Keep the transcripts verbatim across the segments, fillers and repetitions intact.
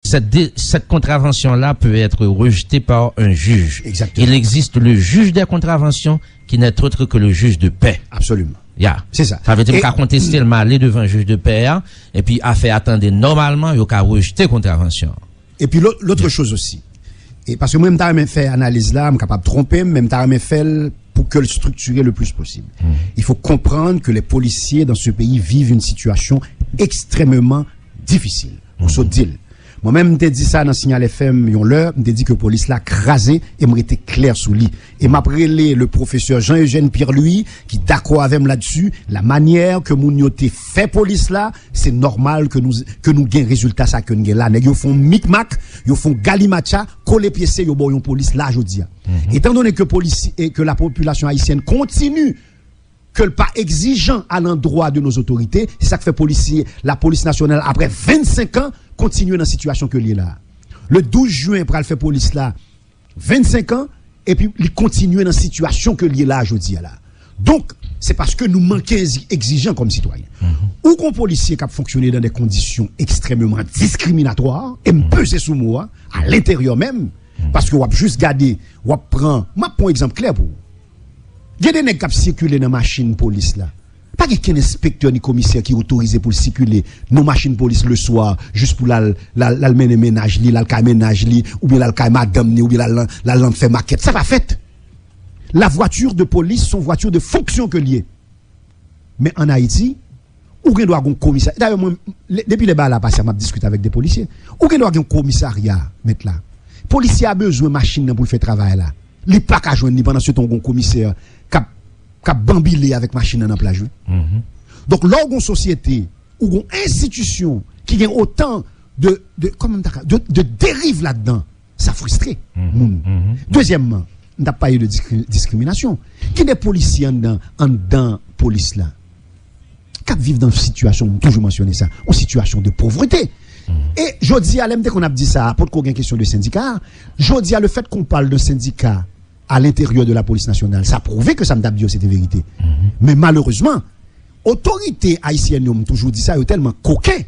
cette, dé- cette contravention-là peut être rejetée par un juge. Exactement. Il existe le juge des contraventions qui n'est autre que le juge de paix. Absolument. Ya. C'est ça. Sa vle di m Et- ka konteste l, m ale devan jij de pè a, epi afè a tande nòmalman, yo ka rejte kontravansyon an. Epi lòt lòt choz osi. E paske mwen, m ta renmen fè analiz la, m kapab twonpe m, men m ta renmen fè l pou ke l striktire le plus possible. Il faut comprendre que les policiers dans ce pays vivent une situation extrêmement difficile. Pou sot di l. Mwen menm, m te di sa nan Signal F M yon lè, m te di ke polis la kraze, e m rete klè sou li. E m ap rele le professeur Jean-Eugène Pierre-Louis, ki dakò avè m la dsi, la manyè ke moun yo te fè polis la, se nòmal ke nou, ke nou gen rezilta sa ke n gen la. Nèg yo fè yon mikmak, yo fè yon galimatcha, kole pyese, yo ba w yon polis la jodi a. Etan donnen ke polis, e ke la popilasyon ayisyèn kontini ke l pa egzijan a landrwa de nos otorite, se sa k fè polisye, lapolis nasyonal, apre vennsenk an, kontinye nan sitiyasyon ke l ye la. Le douz jen pral fè polis la vennsenk an, epi li kontinye nan sitiyasyon ke l ye la jodi a la. Donk, se paske nou manke egzi- egzijan kòm sitwayen. Ou gon polisye k ap fonksyone nan de kondisyon ekstrèmeman diskriminatwa, e m peze sou mo a, a lenteryè menm, paske w ap jis gade, w ap pran, m ap pran yon egzanp klè pou ou. Gen de nèg k ap sikile nan machin polis la. Pa gen kenn enspektè ni komisè ki otorize pou l sikile nan machin polis leswa, jis pou l al, l al, l al mennen mennaj li, l al kay mennaj li, oubyen l al kay madanm ni, oubyen l al, l al nan fè makèt. Sa pa fèt. La voiture de police, son voiture de fonction ke l ye. Men ann Ayiti, ou gen dwa gen yon komisarya. Dayè, mwen, le- depi lè bagay la pase a, m ap diskite avèk de polisye. Ou gen dwa gen yon komisarya, mèt la. Polisye a bezwen machin nan pou l fè travay la. Li pa ka jwenn li pandan se tan ou gen yon komisè k ap, k ap banbile avèk machin nan nan plaj, wi. Donk, lè w gen yon sosyete, ou gen yon enstitisyon ki gen otan de, de, kòman m ta ka, de, de deriv ladan, sa fristre moun. Dezyèmman, m t ap pale de diskri- diskriminasyon. Gen de polisye anndan, anndan polis la k ap viv nan yon sitiyasyon, m toujou mansyone sa, yon sitiyasyon de povrete. E jodi a, lè m te konn ap di sa, potko gen kesyon de sendika a, jodi a, le fèt ke w pale de sendika a lenteryè de lapolis nasyonal, sa pwouve ke sa m t ap di yo se te verite. Men malerezman, otorite ayisyèn yo, m toujou di sa, yo tèlman koken,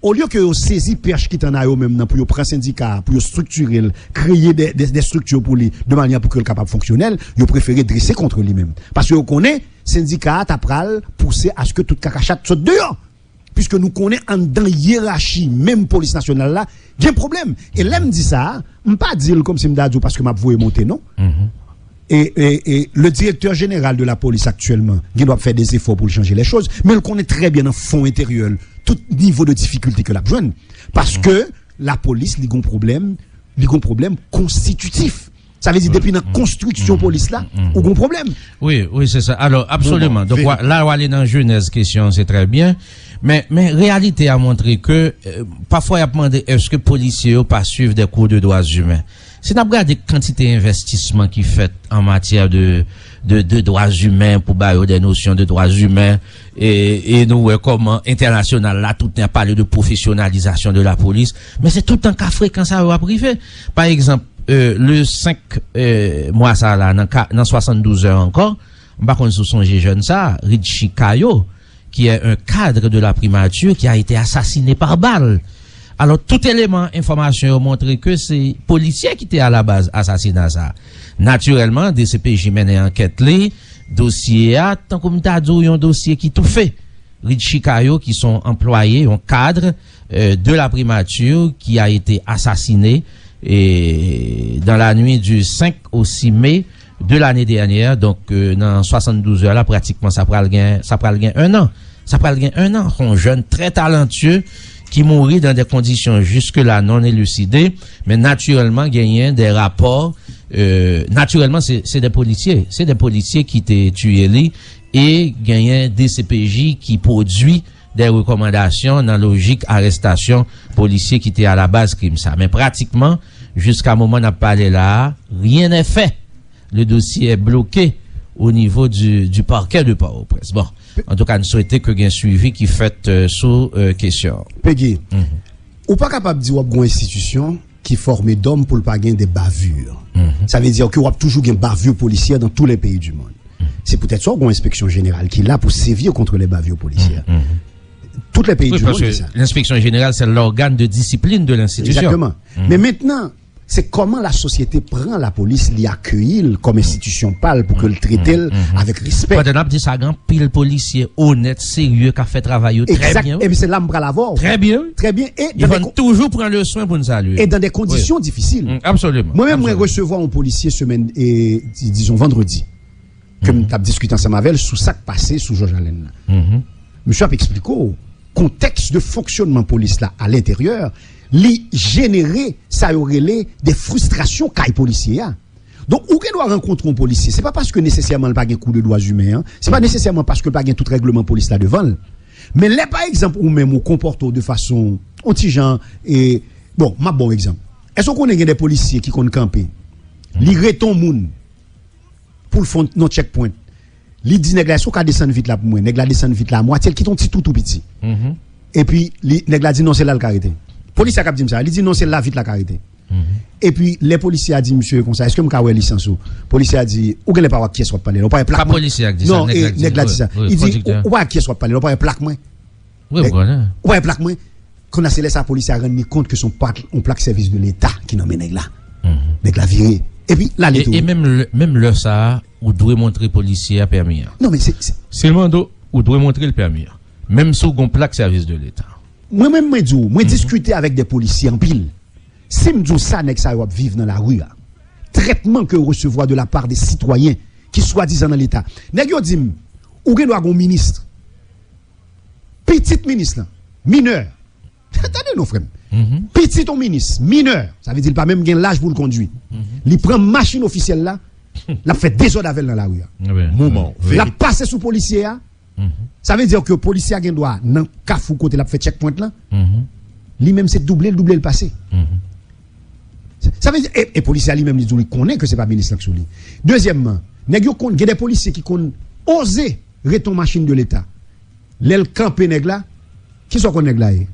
olye ke yo sezi pèch ki t ann a yo menm nan pou yo pran sendika a, pou yo estriktire l, kreye de, de, de estrikti pou li, de manyè pou ke l kapab fonksyonèl, yo prefere drese kont li menm. Paske yo konnen sendika a ta pral pouse aske tout kakachat sot deyò. Piske nou konnen anndan yerachi menm polis nasyonal la, gen pwoblèm. E lè m di sa, m pa di l kòmsi m ta di w paske m ap voye monte, non. E, e, e le directeur général de la police actuellement gen dwa ap fè de zefò pou l chanje lè choz, men l konnen trè byen nan fon enteryè l tout nivo de difikilte ke l ap jwenn. Paske lapolis, li gon pwoblèm, li gon pwoblèm konstititif. Sa vle di, depi nan konstriksyon polis la, ou gon pwoblèm. Wi, wi, se sa. Alò, absoliman. Donk, la, w ale nan jenèz kesyon, se trè byen. Men, men reyalite a montre ke, euh, pafwa y ap mande èske polisye yo pa swiv de kou de dwa imen. Si n ap gade kantite envèstisman ki fèt an matyè de, de, de dwa imen pou ba yo de nosyon de dwa imen, e, e nou wè kòman entènasyonal la, tout nèg ap pale de pwofesyonalizasyon de lapolis, men se tout tan ka frekan sa yo ap rive. Pa egzanp, euh, le senk, euh, mwa sa la, nan, ka- nan swasanndouz è ankò, m pa konn si w sonje jèn sa, Ritchie Caillot, qui est un cadre de la primature qui a été assassiné par balle. Alò, tout eleman enfòmasyon yo montre ke se polisye ki te a la baz asasina sa. Natirèlman, D C P J mennen ankèt li, dosye a, tankou m ta di w, yon dosye ki toufe. Ritchie Caillot, qui sont employés, un cadre euh, de la primature qui a été assassiné et dans la nuit du cinq au six mai de l'année dernière. Donk, euh, nan swasanndouz è la, pratikman, sa pral gen, sa pral gen un an. Sa pral gen un an. Yon jèn trè talantye ki mouri dans des conditions jusque-là non élucidées. Men natirèlman, genyen de rapò, euh, natirèlman, se, se de polisye. Se de polisye ki te tiye li e genyen D C P J ki pwodui de rekòmandasyon nan lojik arèstasyon polisye ki te a la baz krim sa. Men pratikman, jiska moman n ap pale la a, rien n'est fait. Le dossier est bloqué au niveau du, du parquet de Port-au-Prince. Bon, antouka, n swete ke gen swivi ki fèt, euh, sou, euh, kesyon an. Pegi, ou pa kapab di w ap gon enstitisyon ki fòme dòm pou l pa gen de bavure. Sa vle di ke w ap toujou gen bavure policière dans tous les pays du monde. C'est peut-être ça, ou gon enspeksyon jeneral ki la pou sévir contre les bavures policières. Tout le peyi di mond gen sa. L'inspection générale, c'est l'organe de discipline de l'institution. Exactement. Men mentnan, se kòman lasosyete pran lapolis, li akeyi l kòm enstitisyon pa l pou ke l trete l avèk respè. Pandan n ap di sa, gen anpil polisye onèt, serye, k ap fè travay yo trè byen. Ebyen, se la m pral avè w. Trè byen, wi. Trè byen. E fò n toujou pran le swen pou n salye. E dan de kondisyon difisil. Absoliman. Mwen menm, mwen resevwa yon polisye semèn, e, di- dizon, vandredi, ke m t ap diskite ansanm avè l sou sa k pase sou Jòj Alèn nan. Misye ap eksplike w kontèks de fonksyonman polis la a lenteryè, li jenere sa yo rele de fristrasyon kay polisye a. Donk, ou gen dwa rankontre yon polisye, se pa paske nesesyèman l pa gen kou de dwa imen an, se pa nesesyèman paske l pa gen tout règleman polis la devan l. Men lè, pa egzanp, ou menm ou konpòte w de fason, yon ti jan, e, bon, m ap ba w egzanp. Èske w konnen gen de polisye ki konn kanpe, li rete yon moun, pou l fè yon checkpoint. Li di nèg la, "Èske w ka desann vit la pou mwen?" Nèg la desann vit la a mwatye, l kite yon ti twou tou piti. Epi li, nèg la di, "Non, se la l ka rete." Polisye a k ap di m sa, li di, "Non, se la vit la ka rete." Epi lè polisye a di misye konsa, "Èske m ka wè lisans ou?" Polisye a di, "Ou genlè pa wè ak kiyès w ap pale la, ou pa wè plak mwen." Pa polisye a k di sa, non, nèg la di sa. Li di, "Ou pa wè ak kiyès w ap pale la, ou pa wè plak mwen." Wi, m konnen. Ou pa wè plak mwen? Kounye a se lè sa polisye a rann li kont ke se yon plak, yon plak sèvis de leta ki nan men nèg la. Nèg la vire. Epi l ale tou. E menm lè, menm lè sa a, ou dwe montre polisye a pèmi an. Non, men se, se Si l mande w, ou dwe montre l pèmi an. Menm si w gen yon plak sèvis de leta. Mwen menm, mwen di w, mwen diskite avèk de polisye anpil. Si m di w sa nèg sa yo ap viv nan lari a, trètman ke yo resevwa de la part de sitwayen ki swadizan nan leta. Nèg yo di m, "Ou gen dwa gen yon minis." Pitit minis lan, minè. Tande non, frè m. Pitit yon minis, minè, sa vle di l pa menm gen laj pou l kondui. Li pran machin ofisyèl la, l ap fè dezòd avè l nan lari a. Moman, l ap pase sou polisye a. Sa vle di ke polisye a gen dwa, nan kafou kote l ap fè checkpoint lan, li menm se double l, double l pase. Sa vle di, e, e polisye a li menm, li di w li konnen ke se pa minis lan k sou li. Dezyèmman, nèg yo konn, gen de polisye ki konn oze rete yon machin de leta. Lè l kanpe nèg la, kisa w konn nèg la ye?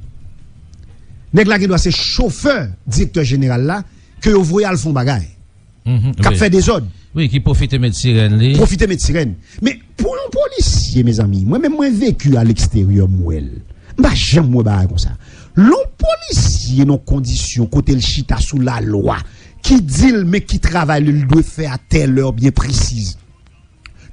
Nèg la gen dwa se chofè direktè jeneral la ke yo voye al fè yon bagay. K ap fè dezòd. Wi, ki pwofite met sirèn li. Pwofite met sirèn. Men pou yon polisye, mezanmi, mwen menm mwen veki a leksteryè, m wè l. M pa janm wè bagay konsa. Lè yon polisye nan kondisyon kote l chita sou lalwa ki di l men ki travay li l dwe fè a tèl è byen presiz,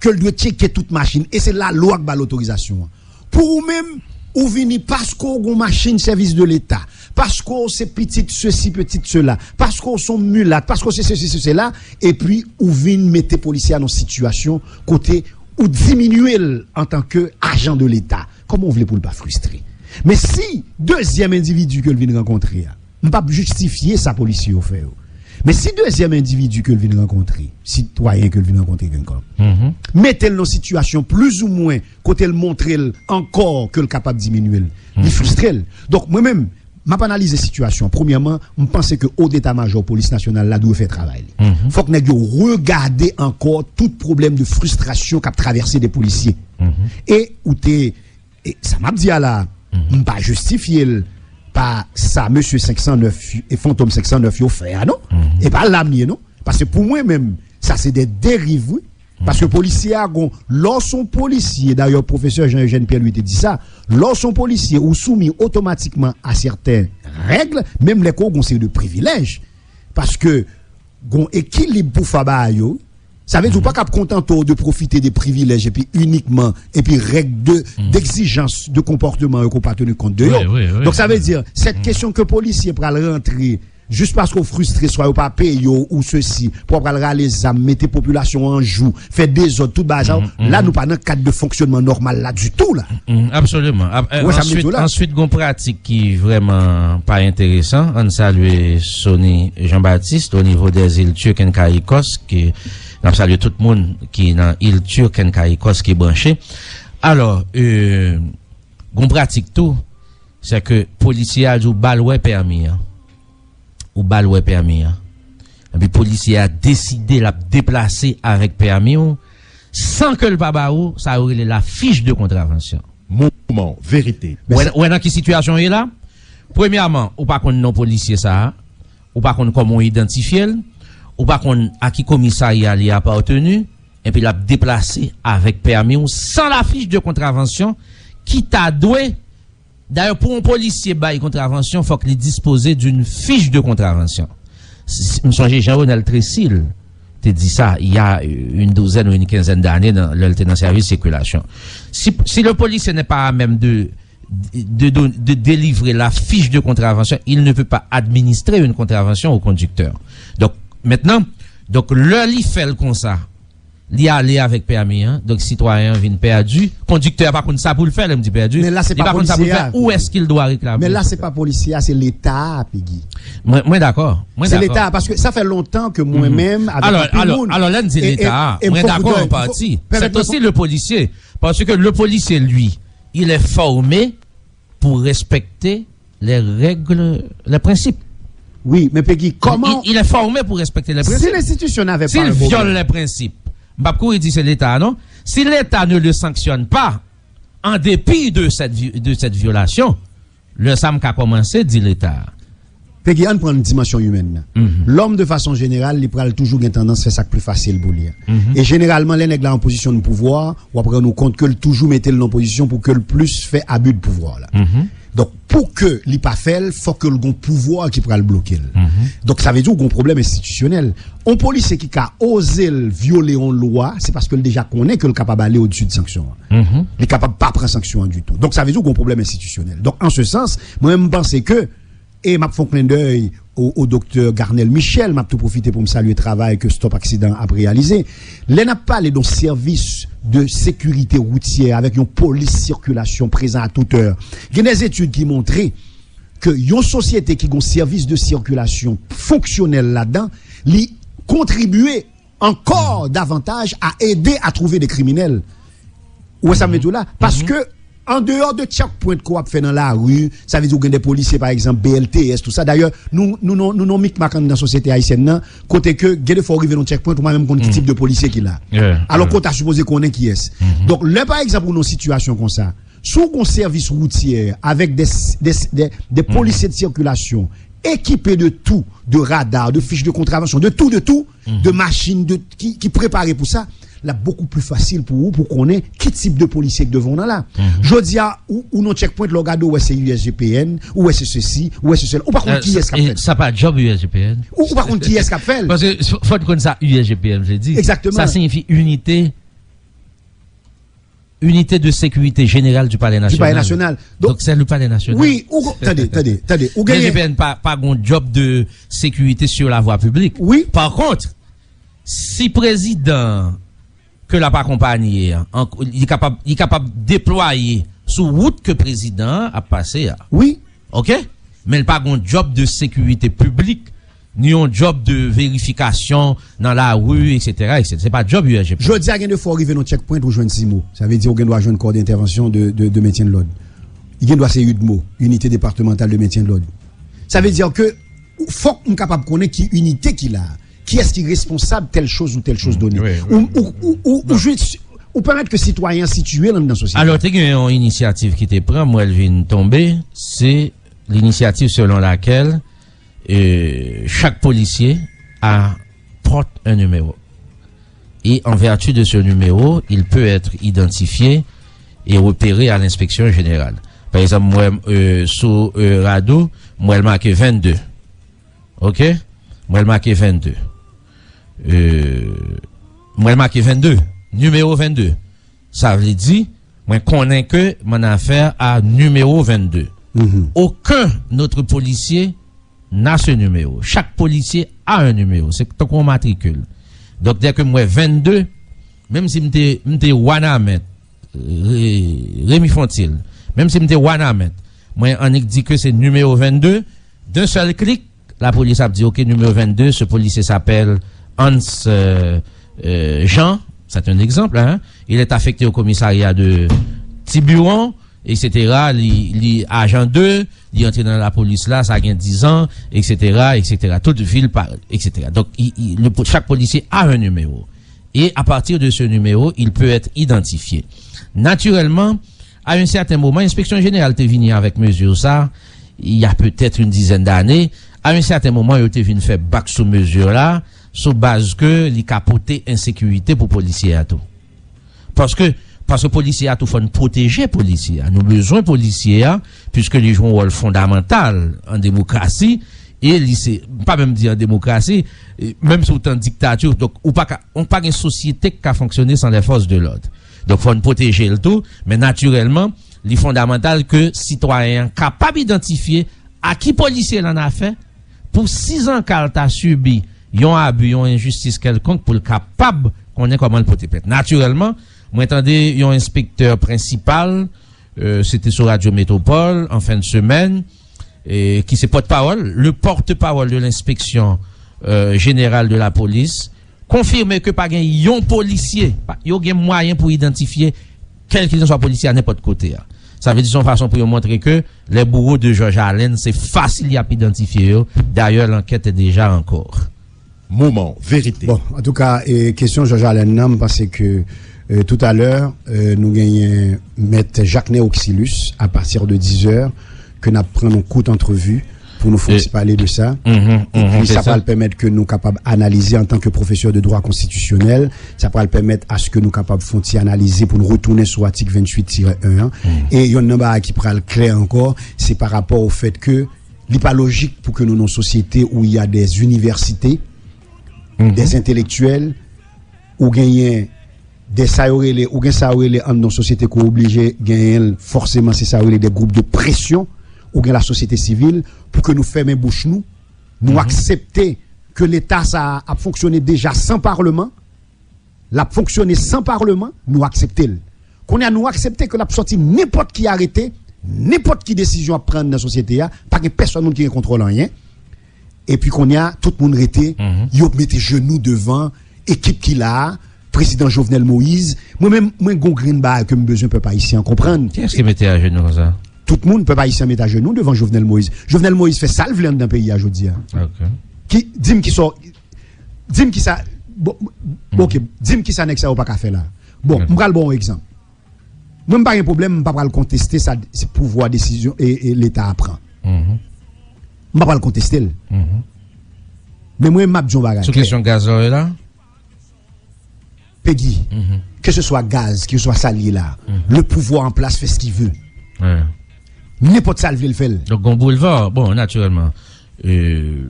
ke l dwe tcheke tout machin, e se lalwa k ba l otorizasyon an. Pou ou menm, ou vini paske w gen yon machin sèvis de leta, paske w se pitit sesi, pitit sela, paske w se yon milat, paske w se sesi, se sela, epi ou vin mete polisye a nan sitiyasyon kote ou diminye l antanke ajan de leta. Kòman w vle pou l pa fristre? Men si dezyèm endividi ke l vin rankontre a, m p ap jistifye sa polisye yo fè yo. Men si dezyèm endividi ke l vin rankontre, sitwayen ke l vin rankontre, Kenkòm, mete l nan sitiyasyon plizoumwen kote l montre l ankò ke l kapab diminye l, li fristre l. Donk, mwen menm, m ap analize sitiyasyon an. Premyèman, m panse ke o deta majò polis nasyonal la dwe fè travay li. Fòk nèg yo regade ankò tout pwoblèm de fristrasyon k ap travèse de polisye. E ou te E sa m ap di a la, m pa jistifye l pa sa mesye senk san nèf e fantom senk san nèf yo fè a, non. E pa la m ye, non. Paske pou mwen menm, sa se de deriv, wi. Paske polisye a gon, lè w se yon polisye, dayè pwofesè Jean Eugène Pierre Louis te di sa, lè w se yon polisye, ou soumi otomatikman a sèten règ, menm lè ke w gon seri de privilèj. Paske gon ekilib pou fè ba yo. Sa vle di ou pa kab kontante w de pwofite de privilèj epi inikman, epi règ de, degzijans de konpòteman yo ke w pa teni kont de yo. Donk sa vle di, sèt kesyon ke polisye pral rantre, jis paske w fristre, swa yo pa peye w ou sesi, pou w pral rale zam, mete popilasyon an jou, fè dezòd, tout bagay sa yo, la nou pa nan kad de fonksyonman nòmal la ditou la. Absoliman. Ap- Ou wè sa m di answit, la? Answit, gon pratik ki vrèman pa enteresan. Ann salye Sony Jean Baptiste, o nivo dèzil Turk and Caicos, ke n ap salye tout moun ki nan il Turk and Caicos ki branche. Alò, e, gon pratik tou, se ke polisye a di w ba l wè pèmi an. Ou ba l wè pèmi an. Epi polisye a deside l ap deplase avèk pèmi w, san ke l pa ba ou sa yo rele la fiche de contravention. Moman verite. Ou wè, ou wè nan ki sitiyasyon w ye la? Premyèman, ou pa konn non polisye sa a, ou pa konn kòman w idantifye l, ou pa konn a ki komisarya li apateni, epi l ap deplase avèk pèmi w san la fiche de contravention ki ta dwe Dayè, pou yon polisye bay kontravansyon, fòk li dispoze d'une fiche de contravention. M sonje Jean Renel Tressil te di sa il y a une douzaine ou une quinzaine d'années, lè l te nan sèvis sikilasyon. Si, si le policier n'est pas à même de, de, de, de délivrer la fiche de contravention, il ne peut pas administrer une contravention au conducteur. Donk, mentnan, donk, lè li fè l konsa, li ale avèk pèmi an, donk sitwayen an vin pèdi. Kondiktè a pa konn sa pou l fè, lè m di pèdi. Men la, se pa polisye a. Où est-ce qu'il doit réclamer? Men la, se pa polisye a, se Leta a, Pegi. Mwen, mwen dakò. Mwen dakò. Se Leta a, paske sa fè lontan ke mwen menm, avèk anpil moun, alò, lè n di Leta a, mwen dakò an pati. C'est aussi le policier. Parce que le policier, lui, il est formé pour respecter les règles, les principes. Wi, men Pegi, kòman... Il, il est formé pour respecter les principes. Si l'institution n'avait pas un... S'il viole les principes, m p ap kouri di se Leta a, non. Si l'État ne le sanctionne pas, en dépit de cette, de cette violation, lè sa m ka kòmanse di Leta a. Pegi, ann pran dimansyon imèn nan. Lòm, de fason jeneral, li pral toujou gen tandans fè sa k pi fasil pou li a. E jeneralman, lè nèg la an pozisyon de pouvwa, w ap rann ou kont ke l toujou mete l nan pozisyon pou ke l plis fè abi de pouvwa la. Donk, pou ke li pa fè l, fòk ke l gon pouvwa ki pral bloke l. Donk, sa vle di w gon pwoblèm enstitisyonèl. On polisye ki ka oze l vyole on lwa, se paske l deja konnen ke l kapab ale odisi de sanksyon an. Li kapab pa pran sanksyon an ditou. Donk, sa vle di w gon pwoblèm enstitisyonèl. Donk, an se sans, mwen, m panse ke, e m ap fè on klendèy o, o doktè Garnel Michel, m ap tou pwofite pou m salye travay ke Stop Accident ap reyalize. Lè n ap pale de yon sèvis de sekirite woutyè avèk yon polis sikilasyon prezan à toute heure, gen des études ki montre ke yon sosyete ki gon sèvis de sikilasyon fonksyonèl ladan, li kontribye ankò davantaj a ede a twouve de kriminèl. Ou wè sa m vle di w la? Paske, an deyò de checkpoint ke w ap fè nan lari, sa vle di w gen de polisye, pa egzanp, B L T S, tou sa. Dayè, nou, nou, nou, nou, nou mikmak anndan sosyete ayisyèn nan, kote ke gen de fwa w rive nan checkpoint, ou pa menm konn ki tip de polisye ki la. Alò ke w ta sipoze konnen kiyès. Donk, lè, pa egzanp, ou nan sitiyasyon konsa, si w gon sèvis woutyè avèk de, de, de, de polisye de sikilasyon ekipe de tou, de radar, de fich de kontravansyon, de tou, de tou, de machin, de, ki, ki prepare pou sa, l ap bokou pli fasil pou ou, pou konnen ki tip de polisye k devan w nan la. Jodi a, ou, ou nan checkpoint, lè w gade, ou wè se U S G P N, ou wè se sesi, ou wè se sela, ou pa konn kiyès k ap fè l. Sa pa djòb U S G P N. Ou, ou pa konn kiyès k ap fè l. Paske fò, fò n konn sa U S G P N vle di. Egzakteman. Sa siyifi inite Unité de sécurité générale du Palais National. Du Palais National. Donk, se le Palais National. Wi, ou, tande, tande, tande. Ou genyen... U S G P N pa, pa gon djòb de sécurité sur la voie publique. Wi. Pa kont, si prezidan ke l ap akonpaye an, li kapab, li kapab deplwaye sou wout ke prezidan an ap pase a. Wi. Oke? Men l pa gon djòb de sekirite piblik, ni yon djòb de verifikasyon nan lari, etsetera, etsetera. Se pa djòb U S G P. Jodi a, gen de fwa w rive nan checkpoint, ou jwenn simo. Sa vle di ou gen dwa jwenn corps d'intervention de, de, de maintien de l'ordre. Li gen dwa se UDMO, Unité Départementale de Maintien de l'Ordre. Sa vle di ke fòk m kapab konnen ki inite ki la, kiyès ki responsab tèl choz ou tèl choz done. Wi, wi. Ou, ou, ou, ou, ou jwenn, ou pèmèt ke sitwayen an sitiye l anndan sosyete. Alò, te gen yon inisyativ ki te pran, m wè l vin tonbe, se l'initiative selon laquelle, euh, chaque policier a, porte un numéro. Et en vertu de ce numéro, il peut être identifié et repéré à l'inspection générale. Pa egzanp, m wè, euh, sou, euh, rad ou, m wè l make vennde. Oke? M wè l make vennde. Euh, m wè l make vennde. Nimewo vennde. Sa vle di, mwen konnen ke m annafè a nimewo vennde. Aucun autre policier n'a ce numéro. Chaque policier a un numéro. Se tankou yon matrikil. Donk, dèke m wè vennde, menm si m te, m te Wanament, Re-, Remi Fontil, menm si m te Wanament, mwen annik di ke se nimewo vennde, d'un seul clic, lapolis ap di, oke, numéro vingt-deux, ce policier s'appelle Hans, euh, euh, Jean, c'est un exemple, hein. Il est affecté au commissariat de Tiburon, etsetera. Li, li ajan de, li antre nan lapolis la, sa gen diz an, etsetera, etsetera. Tout vil pa, etsetera. Donk, i, i, le po-, chaque policier a un numéro. Et à partir de ce numéro, il peut être identifié. Naturellement, à un certain moment, Inspection Générale te vini avèk mezi sa, il y a peut-être une dizaine d'années. À un certain moment, yo te vin fè bak sou mezi la, sou baz ke li ka pote ensekirite pou polisye a tou. Paske Paske polisye a tou fò n pwoteje polisye a. Nou bezwen polisye a, piske li jwe yon wòl fondamantal an demokrasi, e li se, m pa menm di an demokrasi, e menm si w t an diktati, donk ou pa ka, ou pa gen sosyete k ka fonksyone san lè fòs de lòd. Donk fò n pwoteje l tou, men natirèlman, li fondamantal ke sitwayen an kapab idantifye a ki polisye l annafè, pou si zanka l ta sibi yon abi, yon enjistis kèlkonk, pou l kapab konnen kòman l pote plent. Natirèlman, mwen tande yon enspektè prensipal, euh, se te sou Radyo Metropole, an fen de semèn, e ki se pòtpawòl, le porte-parole de l'inspection, euh, générale de la police, konfime ke pa gen yon polisye, pa, yo gen mwayen pou idantifye kèlkeswa polisye a nenpòt kote a. Sa vle di se yon fason pou yo montre ke les bourreaux de Georges Allen, se fasil y ap idantifye yo. Dayè, l'enquête est déjà en cours. Moman, verite. Bon, antouka, e, kesyon Georges Allen nan, m panse ke, e, toutalè, e, nou genyen Mèt Jacquenay Auxilus, à partir de dix heures, ke n ap pran yon kout antrevi pou nou fè yon ti pale de sa. Epi sa pral pèmèt ke nou kapab analize antanke pwofesè de dwa konstitisyonèl, sa pral pèmèt aske nou kapab fè yon ti analize pou nou retounen sou atik venntuit tirè en an. E yonn nan bagay ki pral klè ankò, se pa rapò au fait que li pa lojik pou ke nou nan yon sosyete où il y a des universités, des intellectuels, ou genyen de sa yo rele, ou gen sa yo rele anndan sosyete ke w oblije genyen l, fòseman se sa yo rele de gwoup de presyon, ou gen lasosyete sivil, pou ke nou fèmen bouch nou, nou aksepte ke Leta sa a ap fonksyone deja san Palman, l ap fonksyone san Palman, nou aksepte l. Kounye a, nou aksepte ke l ap sòti nenpòt ki arete, nenpòt ki desizyon ap pran nan sosyete a, pa gen pèsonn moun ki gen kontwòl anyen. Epi kounye a, tout moun rete, yo mete jenou devan ekip ki la a, prezidan Jovenel Moïse. Mwen menm, mwen gon grenn bagay ke m bezwen pèp ayisyen an konprann. Kiyès ki mete ajenou konsa? Tout moun, pèp ayisyen an mete ajenou devan Jovenel Moïse. Jovenel Moïse fè sa l vle anndan peyi a jodi a. Ok. Ki, di m ki sa, di m ki sa, bon, ok, di m ki sa nèg sa yo pa ka fè la. Bon, m pral ba w yon egzanp. Mwen, m pa gen pwoblèm, m pa pral konteste sa, se pouvwa desizyon e, e Leta a pran. M pa pral konteste l. Men mwen, m ap di yon bagay klè. Sou kesyon gaz la, w la? Pegi, keseswa gaz, keseswa sa l ye la, le pouvoir en place fait ce qu'il veut. Nenpòt sa l vle, l fè l. Donk, gon boulva, bon, natirèlman. Euh,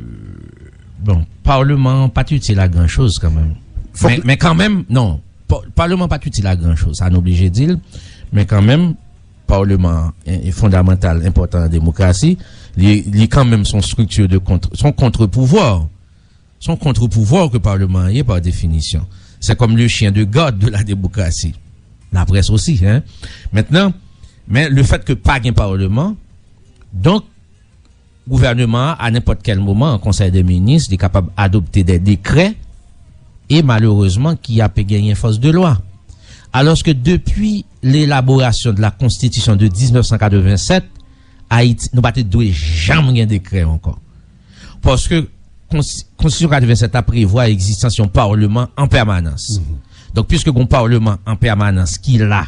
bon, Palman an pa t itil a gran choz kanmenm. Men, men kanmenm, non, pa, Palman an pa t itil a gran choz, sa n oblije di l. Men kanmenm, Palman an e, e fondamantal, enpòtan an demokrasi. Li, li kanmenm s on strikti de kont, s on kontrpouvwa. S on kontrpouvwa ke Palman an ye pa definisyon. C'est comme le chien de garde de la démocratie. Laprès osi, hein. Mentnan, men le fait que pa gen Palman, donk, gouvènman an, a nenpòt kèl moman, an Konsèy dè Minis, li kapab adopte dè dekrè, e malerezman, ki ape genyen fòs de lwa. Alòske depi l'élaboration de la Constitution de dix-neuf cent quatre-vingt-sept, Ayiti, nou pa te dwe janm gen dekrè ankò. Paske konsti-, Konstitisyon katrevennsèt la prevwa egzistans yon Palman an pèmanans. Donk, piske gon Palman an pèmanans ki la,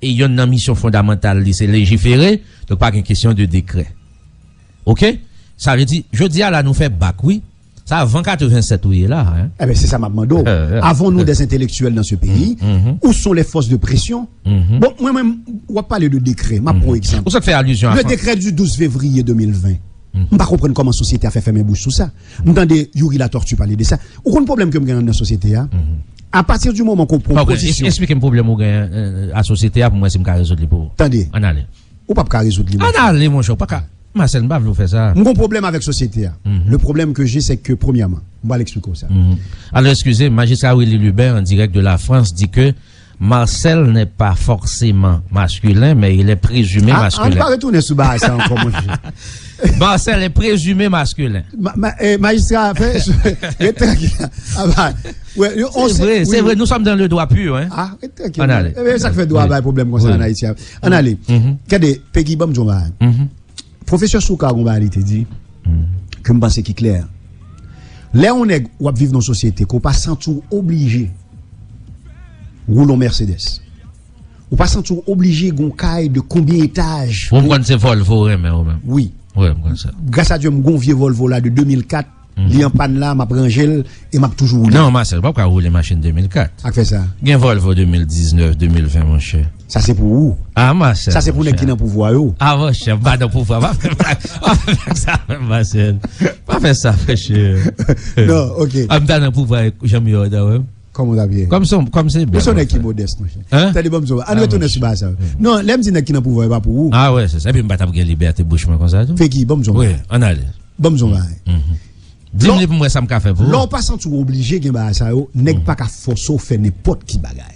e yonn nan misyon fondamantal li se lejifere, donk pa gen kesyon de dekrè. Oke? Sa vle di, jodi a la nou fè bak, wi. Sa avan katrevennsèt ou ye la, hein? Eben, se sa m ap mande w. Avons-nous des intellectuels dans ce pays? Où sont les forces de pression? Bon, mwen menm, w ap pale de dekrè. M ap pran yon egzanp. Ou sot fè alizyon a... Le décret du douze février deux mille vingt. M pa konprann kòman sosyete a fè fèmen bouch sou sa. M tande Youri Latortue pale de sa. Ou konn pwoblèm ke m gen anndan sosyete a? A pati di moman ke w pran yon pozisyon... Esplike m pwoblèm ou gen, euh, a sosyete a pou m wè si m ka rezoud li pou ou. Tande. Ann ale. Ou p ap ka rezoud li, monchè. Ann ale, monchè, ou pa ka. Marcel, m pa vle w fè sa. M gon pwoblèm avèk sosyete a. Le problème que j'ai, c'est que, premyèman, m pral eksplike w sa. Alors, excusez, Magistrat Willy Lubin, en direct de la France, dit que Marcel n'est pas forcément masculin, mais il est présumé masculin. A, ann pa retounen sou bagay sa ankò, monchè. Marcel est présumé masculin. Ma, ma, eh, majistra, fè, ret trankil. A, ba, wè, yo, se vre, se vre, nous sommes dans le droit pur, hein. A, ret trankil. Ann ale. Eben, sa k fè dwa bay pwoblèm konsa ann Ayiti a. Ann ale. Gade, Pegi, ban m di w yon bagay. Pwofesè Soukar gon bagay li te di, ke m panse ki klè. Lè yon nèg w ap viv nan sosyete ke w pa santi w oblije woule yon Mercedes. Ou pa santi w oblije gon kay de konbyen etaj. Ou konn se Volvo ou renmen ou menm. Wi. Wi, m konn sa. Gras a Dye, m gon vye Volvo la de de mil kat. Li an pàn la, m ap ranje l e m ap toujou woule. Non, Marcel, ou p ap ka woule machin de mil kat. Sa k fè sa? Gen Volvo de mil diznèf, de mil ven, monchè. Sa se pou ou. Ah, Marcel, monchè. Sa se pou nèg ki nan pouvwa yo. Ah, monchè, m pa nan pouvwa. Pa fè, pa fè sa avè m, Marcel. Pa fè sa, monchè. Non, ok. Ah, m ta nan pouvwa, jan m ye a, wè. Kòman w t ap ye? Kòm se, kòm se bèl, se yon nèg ki modès, monchè. Hein? Tande, ban m di w, ann retounen sou bagay sa yo. Non, lè m di nèg ki nan pouvwa, e pa pou ou. Ah, wè, se sa. Epi m pa t ap gen libète bouch mwen konsa, tou. Fè ki, ban m di w. Wi, ann ale. Ban m di w bagay. Di m li pou m wè sa m ka fè pou ou. Lè w pa santi w oblije gen bagay sa yo, nèg pa ka fòse w fè nenpòt ki bagay.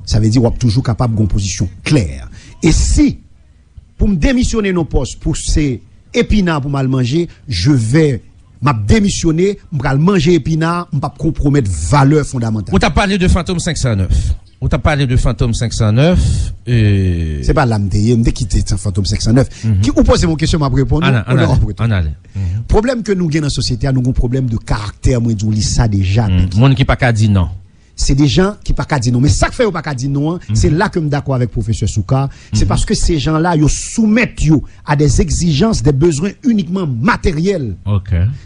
Sa vle di w ap toujou kapab gen yon pozisyon klè. E si, pou m demisyone nan pòs, pou se epina pou m al manje, je vais, m ap demisyone, m pral manje epina, m p ap konpwomèt valè fondamantal. Ou t ap pale de Fantom senk san nèf. Ou t ap pale de Fantom senk san nèf. Se pa la m te ye, m te kite Fantom senk san nèf. Ki, ou poze m yon kesyon, m ap reponn ou. Ann ale, ann ale. Pwoblèm ke nou gen nan sosyete a, nou gen yon pwoblèm de karaktè, mwen di w li sa deja. Moun ki pa ka di non. Se de jan ki pa ka di non. Men sa k fè yo pa ka di non an, se la ke m dakò avèk pwofesè Soukar, se paske se jan la yo soumèt yo a des exigences, des besoins uniquement matériels.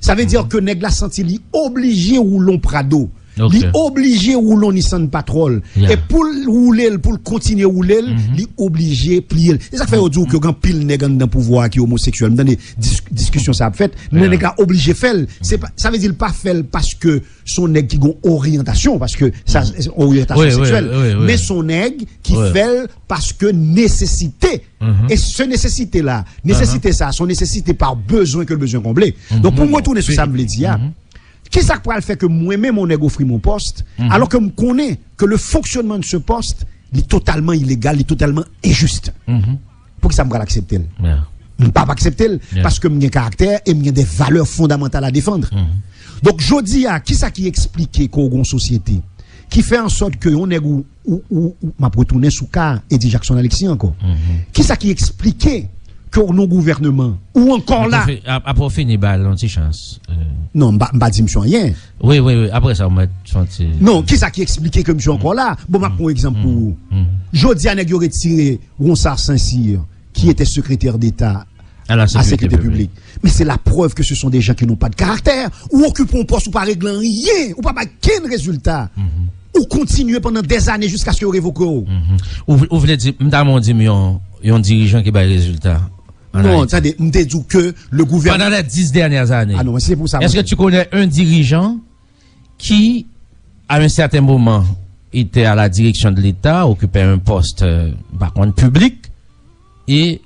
Sa vle di ke nèg la santi li oblije woule yon Prado. Li oblije woule yon Nissan Patrol. E pou l woule l, pou l kontinye woule l, li oblije pliye l. E sa k fè yo di w ke gen anpil nèg anndan pouvwa a ki omoseksyèl. M tande dis-, diskisyon sa ap fèt, men nèg la oblije fè l. Se pa, sa vle di l pa fè l paske se yon nèg ki gen oryantasyon, paske sa, se oryantasyon seksyèl. Men se yon nèg ki fè l paske nesesite. E se nesesite la, nesesite sa, se yon nesesite pa bezwen ke l bezwen konble. Donk, pou m retounen sou sa m vle di a, kisa k pral fè ke mwen menm, yon nèg ofri m yon pòs, alò ke m konnen ke le fonctionnement de ce poste, li totalman ilegal, li totalman enjis? Poukisa m pral aksepte l? M p ap aksepte l, paske m gen karaktè e m gen de valè fondamantal a defann. Donk, jodi a, kisa ki eksplike ke w gen yon sosyete ki fè an sòt ke yon nèg ou, ou, ou, ou, m ap retounen sou ka Eddy Jackson Alexis ankò. Kisa ki eksplike ke w nan gouvènman, ou ankò la? Apre w fini, ba l yon ti chans. Non, m pa, m pa di misye anyen. Wi, wi, wi. Apre sa, w mèt fè yon ti... Non, kisa ki eksplike ke misye ankò la? Bon, m ap pran yon egzanp pou ou. Jodi a, nèg yo retire Ronsard Saint-Cyr, qui était secrétaire d'État à la sécurité publique. Mais c'est la preuve que ce sont des gens qui n'ont pas de caractère. Ou okipe yon pòs, ou pa regle anyen, ou pa bay kenn rezilta. Ou kontinye pandan dèzane jiskaske yo revoke w. Ou, ou vle di, m ta renmen w di m yon, yon dirijan ki bay rezilta an Ayiti? Non, tande, m te di w ke le gouvènman... Pendant les dix dernières années, est-ce que tu connais un dirigeant qui, à un certain moment, était à la direction de l'État, occupait un poste, euh, m pa konn, public, et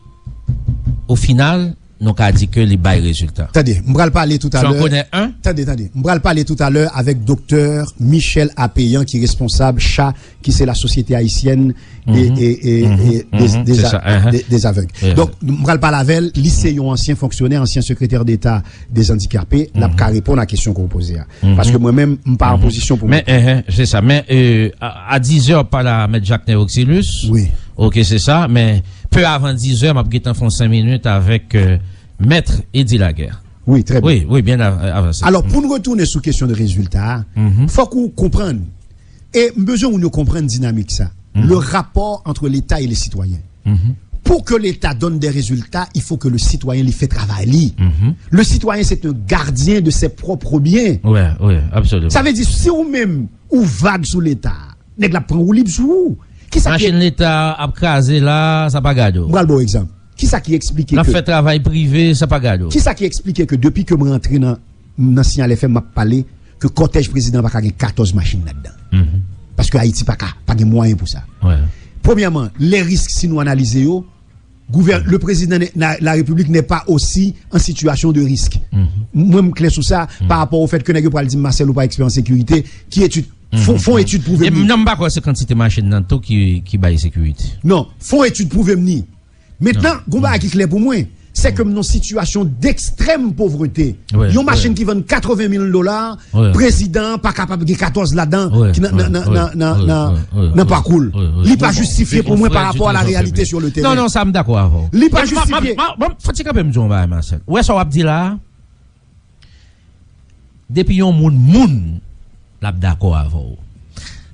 au final, nou ka di ke li bay rezilta. Tande, m pral pale toutalè. Tu en connais un? Tande, tande. M pral pale toutalè avèk doktè Michel Apéyan, ki responsab cha, ki se la Société Haïtienne des, des, des aveugles. Donk, m pral pale avè l, li se yon ansyen fonksyonè, ansyen sekretè deta des andikape, l ap ka reponn a kesyon ke w poze a. Paske mwen menm, m pa an pozisyon pou mwen. Men, se sa. Men, euh, a, a dizè, w ap pale a Mèt Jacques Néoxilus. Wi. Ok, se sa. Men, pe avan dizè, m ap gentan fè yon senk minit avèk, euh, Mèt Eddy Laguerre. Wi, trè byen. Wi, wi, byen av-, avanse. Alò, pou n retounen sou kesyon de rezilta a, fòk ou konprann, e m bezwen moun yo konprann dinamik sa, le rapport entre l'État et les citoyens. Pour que l'État donne des résultats, il faut que le citoyen li fè travay li. Le citoyen, c'est un gardien de ses propres biens. Wi, wi, absoliman. Sa vle di, si ou menm, ou vag sou Leta, nèg la pran woulib sou ou. Kisa ki... Machin Leta ap kraze la, sa pa gade w. M pral ba w egzanp. Kisa ki eksplike ke... L ap fè travay prive, sa pa gade w. Kisa ki eksplike ke depi ke mwen rantre nan, nan Signal F M, m ap pale ke kòtèj prezidan pa ka gen katòz machin ladan? Paske Ayiti pa ka, pa gen mwayen pou sa. Premyèman, les risques, si nou analize yo, gouvè-, le président ne, la, la République n'est pas aussi en situation de risque. Mwen, m klè sou sa, pa rapò au fait que nèg yo pral di m, Marcel, ou pa eksperyans sekirite, ki etid? Fon, fon etid pwouve m li. Non, m pa kwè se kantite machin nan tou ki, ki bay sekirite. Non, fon etid pwouve m li. Mentnan, gon bagay ki klè pou mwen, se ke m nan sitiyasyon dekstrèm povrete. Yon machin ki vann katreven mil dola, prezidan an pa kapab gen katòz ladan ki nan, nan, nan pakou l. Li pa jistifye pou mwen pa rapò a la reyalite sur le terrain. Non, non, sa m dakò avè w. Li pa jistifye. Fò ti kanpe m di w yon bagay, Marcel. Ou wè sa w ap di la a? Depi yon moun moun, l ap dakò avè w.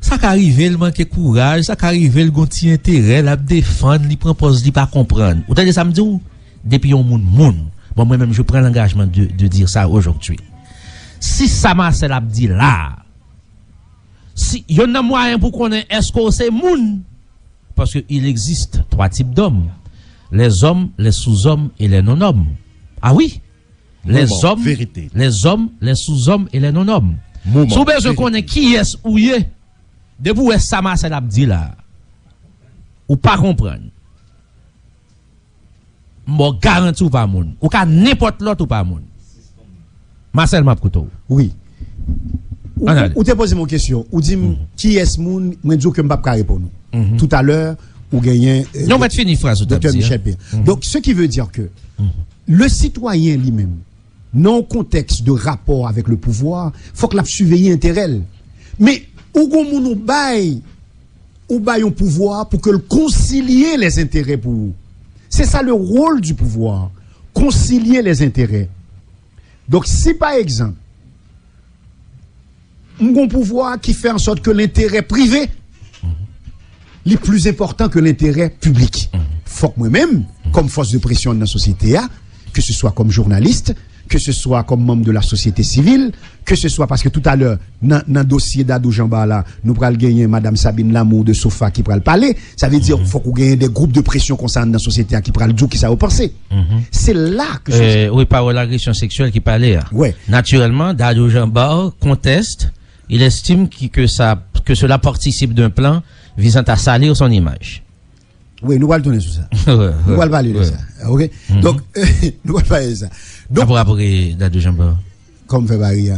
Sa ka rive l manke kouraj, sa ka rive l gon ti enterè, l ap defann, li pran pòz li pa konprann. Ou tande sa m di w? Depi yon moun moun. Bon, mwen menm, je prends l'engagement de, de dire ça aujourd'hui. Si sa Marcel ap di la a, si, youn nan mwayen pou konnen èske w se moun, paske il existe trois types d'hommes, les hommes, les sous-hommes et les non-hommes. Ah wi, les hommes, les hommes, les sous-hommes et les non-hommes. Si w bezwen konnen kiyès ou ye, depi w wè sa Marcel ap di la a, ou pa konprann. M ba w garanti ou pa moun. Ou ka nenpòt lòt, ou pa moun. Marcel, m ap koute w. Wi. Ou, ou te poze m yon kesyon. Ou di m, kiyès moun, mwen di w ke m p ap ka reponn ou. Toutalè, ou genyen, euh, Non, mwen te fini fraz ou t ap di a. Michel Pierre. Donc, ce qui veut dire que le citoyen lui-même, nan yon kontèks de rapò avèk le pouvoir, fòk l ap siveye enterè l. Men, ou gon moun ou bay, ou bay yon pouvwa pou ke l konsilye les intérêts pou ou. Se sa le rôle du pouvoir, konsilye les intérêts. Donk, si pa egzanp, m gon pouvwa ki fè an sòt ke lenterè prive li pli enpòtan ke lenterè piblik. Fòk mwen menm, kòm fòs de presyon nan sosyete a, ke se swa kòm jounalis, ke se swa kòm manm de la sosyete sivil, ke se swa paske toutalè, nan, nan dosye Dadou Jean Bart la, nou pral genyen Madam Sabine Lamour de Sofa ki pral pale. Sa vle di, fòk ou genyen de gwoup de presyon konsa anndan sosyete a ki pral di w kisa yo panse. Se la ke... Euh, wi, pawòl agresyon seksyèl ki pale a. Wè. Naturellement, Dadou Jean Bart conteste, il estime qui, que ça, que cela participe d'un plan visant à salir son image. Wi, nou pral tounen sou sa. Nou pral pale de sa. Ok? Donk, nou pral pale de sa. Donk, apre, apre Dadou Jean Bart. Kòm fè pari a.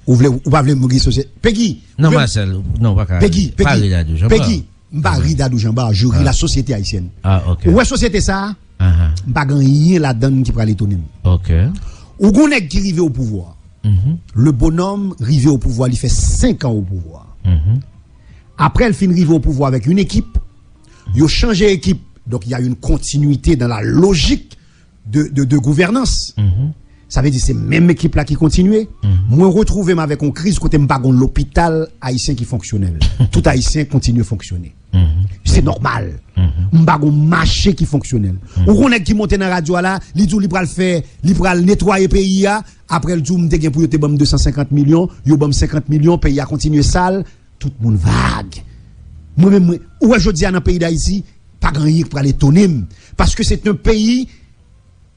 Ou vle, ou pa vle m ri sosye. Peggy! Non, Marcel, non, pa ka. Peggy, Peggy, pale Dadou Jean Bart. Peggy, m pa ri Dadou Jean Bart, je ris la société haïtienne. Ah, ok. Ou wè sosyete sa a? M pa gen anyen ladann ki pral etone m. Ok. Ou gon nèg ki rive o pouvwa. Le bonhomme rive o pouvwa, li fè senk an o pouvwa. Apre l fin rive o pouvwa avèk yon ekip, yo chanje ekip. Donc, il y a une continuité dans la logique de, de, de gouvernance. Sa vle di se menm ekip la ki kontinye. Mwen retwouve m avèk yon kriz kote m pa gon lopital ayisyen ki fonksyonèl. Tout ayisyen kontinye fonksyone. Se nòmal. M pa gon mache ki fonksyonèl. Ou gon nèg ki monte nan radyo a la, li di w li pral fè, li pral netwaye peyi a, apre l di w m te gen pou yo te ban m de san senkant milyon, yo ban m senkant milyon, peyi a kontinye sal, tout moun vag. Mwen menm, mwen, ou wè jodi a nan peyi Dayiti, pa gen anyen ki pral etone m. Paske se yon peyi,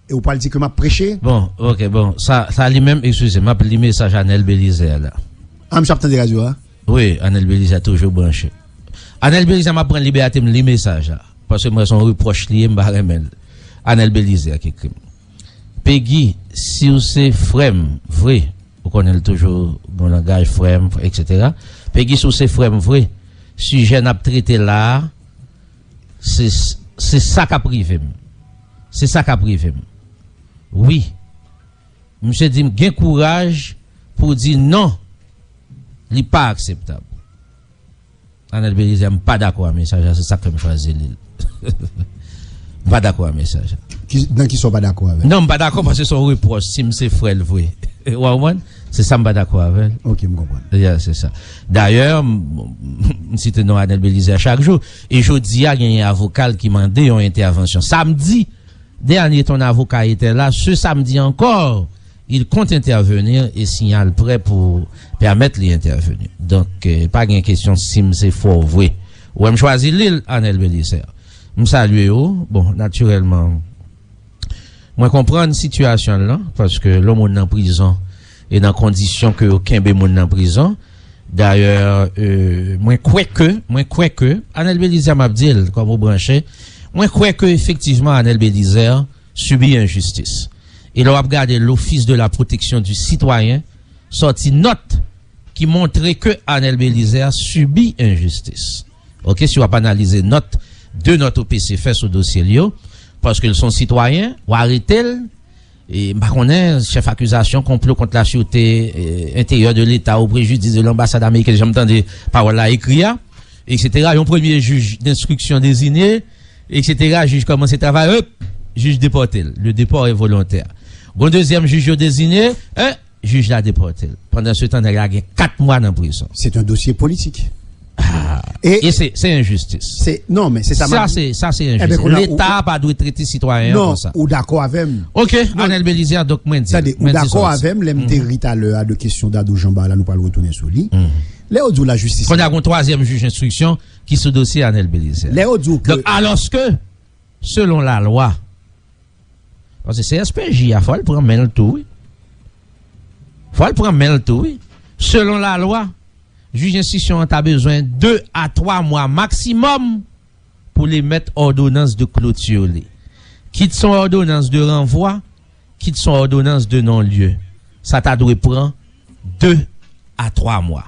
e ou pral di ke m ap preche? Bon, ok, bon, sa, sa li menm, eskize, m ap li mesaj Anel Belizaire la. Ah, misye ap tande radyo a? Wi, Anel Belizaire toujou branche. Anel Belizaire, m ap pran libète m li mesaj la. Paske mwen se yon repwòch li ye, m pa renmen l. Anel Belizaire ki ekri m. Peggy, si w se frè m vre, ou konnen l toujou gon langaj frè m, etsetera. Peggy, si w se frè m vre, sijè n ap trete la a, se, se sa k ap rive m. Se sa k ap rive m. Wi. Misye di m gen kouraj pou di non, li pa akseptab. Anel Belizaire, m pa dakò a mesaj la, se sa k fè m chwazi li l. M pa dakò a mesaj la. Ki, nan kisa w pa dakò avè l? Non, m pa dakò paske se yon repwòch, si m se frè l vre. Ou konprann? Se sa m pa dakò avè l. Ok, m konprann. Yeah, se sa. Dayè, m, m site non Anel Belizaire chak jou. E jodi a, genyen avoka l ki mande yon entèvansyon. Samdi, Dènye ton avoka etè la, ce samedi encore, il compte intervenir et signal prêt pour permettre li entèveni. Donk, euh, pa gen kesyon si m se frè w vre. Ou wè m chwazi li l, Anel Belizaire. M salye w. Bon, natirèlman, mwen konprann sitiyasyon l lan, paske lè yon moun nan prizon e nan kondisyon ke yo kenbe moun nan prizon, Dayè, euh, mwen kwè ke, mwen kwè ke, Anel Belizaire m ap di l, kòm ou branche, mwen kwè ke efektivman Anel Belizaire sibi enjistis. E lè w ap gade l'Office de la Protection du Citoyen sòti nòt ki montre ke Anel Belizaire sibi enjistis. Ok, si w ap analize nòt, de nòt O P C fè sou dosye l yo, paske l se yon sitwayen, w arete l, E, m pa konnen, chèf akizasyon konplo kont lasirte, e, enteryè de Leta o prejidis de lanbasad ameriken, jan m tande pawòl la ekri a, etsetera. Yon premye jij denstriksyon deziye, etsetera. Jij kòmanse travay, hop, jij depòte l. Le déport est volontaire. Gon dezyèm jij yo deziye, en, jij la depòte l. Pandansetan, nèg la gen kat mwa nan prizon. C'est un dossier politique. E se se enjistis. Se non, men se sa m ap di. Sa se sa se enjistis. Leta pa dwe trete sitwayen an konsa. Non, ou dakò avè m? Ok, Anèl Belizaire, donk mwen di. Tande, ou dakò avè m lè m te ri talè a de kesyon Dadou Jean Bart la, nou pral retounen sou li. Lè yo di w lajistis. Kounye a gon twazyèm jij enstriksyon ki sou dosye Anèl Belizaire. Lè yo di w ke. Donk, alòske, selon lalwa, paske C S P J a, fò l pran men l tou, wi. Fò l pran men l tou, wi. Selon lalwa, jij enstriksyon an ta bezwen de a twa mwa maksimòm pou l emèt òdonans de kloti li. Kit se yon òdonans de ranvwa, kit se yon òdonans de non-lye. Sa ta dwe pran de a twa mwa.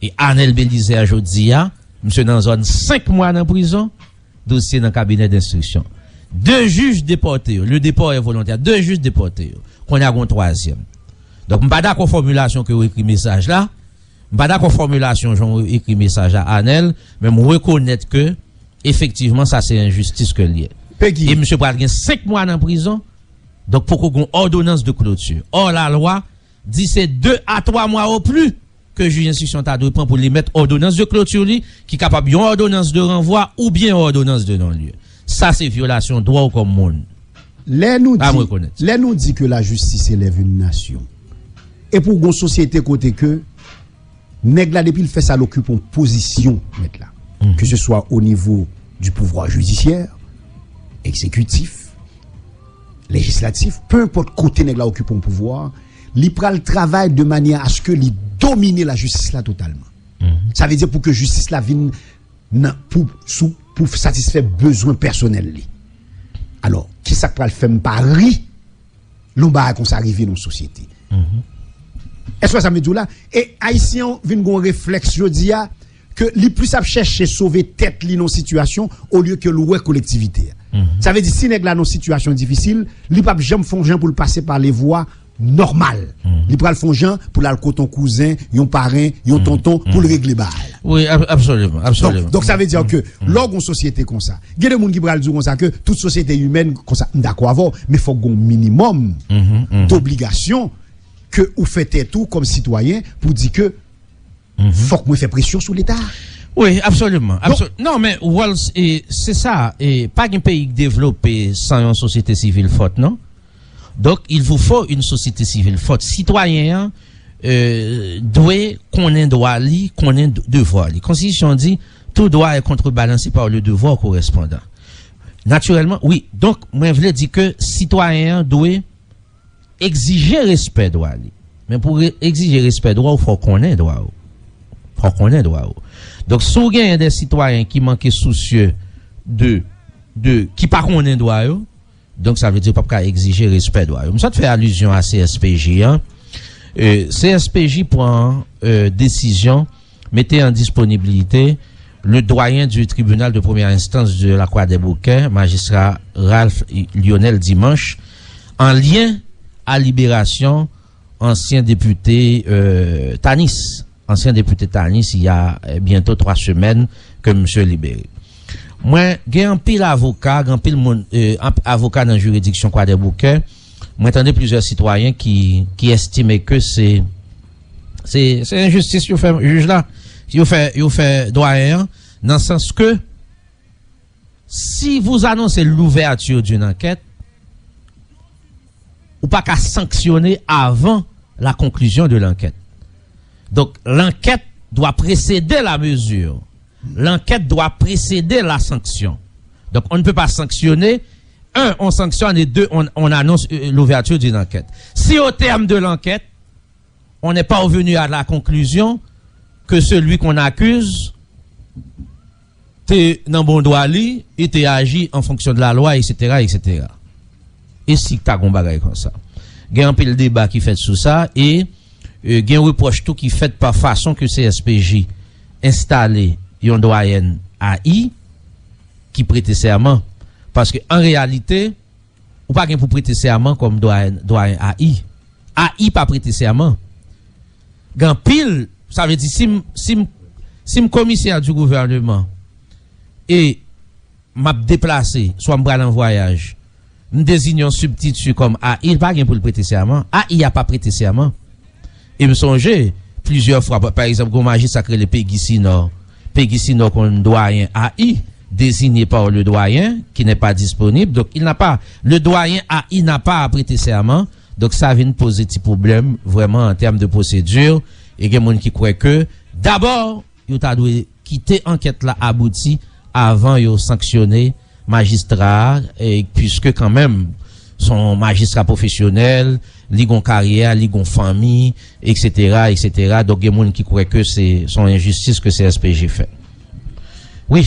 E Anèl Belizaire jodi a, misye nan zòn senk mwa nan prizon, dosye nan kabinè denstriksyon. De jij depòte yo, le déport est volontaire, de jij depòte yo. Kounye a gon twazyèm. Donk, m pa dakò fòmilasyon ke w ekri mesaj la. M pa dakò fòmilasyon jan w ekri mesaj la, Anèl, men m rekonèt ke, efektivman, sa se enjistis ke l ye. Pegi. E misye pral gen senk mwa nan prizon, donk poko gon òdonans de kloti. Ò, lalwa di se de a twa mwa o pli ke jij enstriksyon ta dwe pran pou l emèt òdonans de kloti li, ki kapab yon òdonans de ranvwa oubyen yon òdonans de non-lye. Sa se vyolasyon dwa w kòm moun. Lè nou di, lè nou di ke lajistis elèv yon nasyon, e pou gon sosyete kote ke nèg la, depi l fè sa, l okipe yon pozisyon, mèt la. Ke se swa o nivo du pouvoir judiciaire, egzekitif, lejislatif, pe enpòt kote nèg la okipe yon pouvwa, li pral travay de manyè aske li domine lajistis la totalman. Sa vle di pou ke jistis la vin nan, pou, sou, pou satisfè bezwen pèsonèl li. Alò, kisa k pral fè m pa ri lè yon bagay konsa rive nan yon sosyete? Èske sa m di w la? E Ayisyen an vin gon reflèks jodi a ke li plis ap chèche sove tèt li nan yon sitiyasyon olye ke l wè kolektivite a. Sa vle di, si nèg la nan yon sitiyasyon difisil, li p ap janm fè yon jan pou l pase pa levwa nòmal. Li pral fè yon jan pou l al kote yon kouzen, yon paren, yon tonton, pou l regle bagay la. Wi, ab-, absoliman, absoliman. Donk, donk, sa vle di ke lè w gon sosyete konsa, gen de moun ki pral di w konsa ke tout sosyete imèn konsa. M dakò avè w, men fòk gon minimòm dobligasyon ke ou fè tèt ou kòm sitwayen pou di ke fòk mwen fè presyon sou Leta. Wi, absoliman. Absol-, non, men Walls, e, se sa, e, pa gen peyi k devlope san yon sosyete sivil fòt, non? Donk, il vous faut une société civile forte. Sitwayen an, e, dwe konnen dwa li, konnen d-, devwa li. Konstitisyon an di, tout droit est contrebalancé par le devoir correspondant. Natirèlman, wi. Donk, mwen vle di ke sitwayen an dwe egzije respè dwa li. Men pou re-, egzije respè dwa w, fò w konnen dwa w. Fò w konnen dwa w. Donk, si w genyen de sitwayen ki manke sousye de, de, ki pa konnen dwa yo, donk, sa vle di yo p ap ka egzije respè dwa yo. M sot fè alizyon a C S P J an. E, C S P J pran, e, desizyon mete an disponibilite le doyen du tribunal de première instance de la Croix des Bouquets, majistra Ralph Lionel Dimanche, an lyen a liberasyon ansyen depite, e, Tanis. Ansyen depite Tanis, il y a, e, bientôt twa semèn ke misye libere. Mwen, gen anpil avoka, gen anpil moun, e, anp-, avoka nan jiridiksyon Croix des Bouquets. Mwen tande plizyè sitwayen ki, ki estime ke se, se, se enjistis yo fè jij la, yo fè, yo fè dwayen an, nan sans ke si vous annoncez l'ouverture d'une enquête, ou pa ka sanksyone avant la conclusion de l'enquête. Donc, l'enquête doit précéder la mesure. L'enquête doit précéder la sanction. Donc, on ne peut pas sanctionner, un, on sanctionne, et deux, on, on annonce, euh, l'ouverture d'une enquête. Si au terme de l'enquête, on n'est pas revenu à la conclusion que celui qu'on accuse te nan bon dwa li, e te aji en fonction de la loi, et cetera, et cetera. E si ta gon bagay konsa? Gen anpil deba ki fèt sou sa, e, e, gen repwòch tou ki fèt pa fason ke C S P J enstale yon dwayèn A I ki prete sèman. Paske an reyalite, ou pa gen pou prete sèman kòm dwayen, dwayen A I. A I pa prete sèman. Gen anpil, sa vle di, si m, si m, si m komisè du gouvèneman e m ap deplase, swa m pral an vwayaj, m dezigne yon sibtiti kòm A I, li pa gen pou l prete sèman. A I a pa prete sèman. E m sonje, plizyè fwa, pa, pa egzanp, gen yon majistra k rele Pegi Sinò, Peggy Sinor comme doyen A I, désigné par le doyen, qui n'est pas disponible. Donc, il n'a pas, le doyen A I n'a pas à prêter serment. Donc, ça vient poser des petits problèmes vraiment en termes de procédure. Et il y a des gens qui croient que, d'abord, il y a kite ankèt la abouti avan yo sanksyone majistra a, e, piske kanmenm se yon majistra pwofesyonèl, li gon karyè, li gon fanmi, et cetera, et cetera. Donk, gen moun ki kwè ke se, se yon enjistis ke C S P G fè. Wi,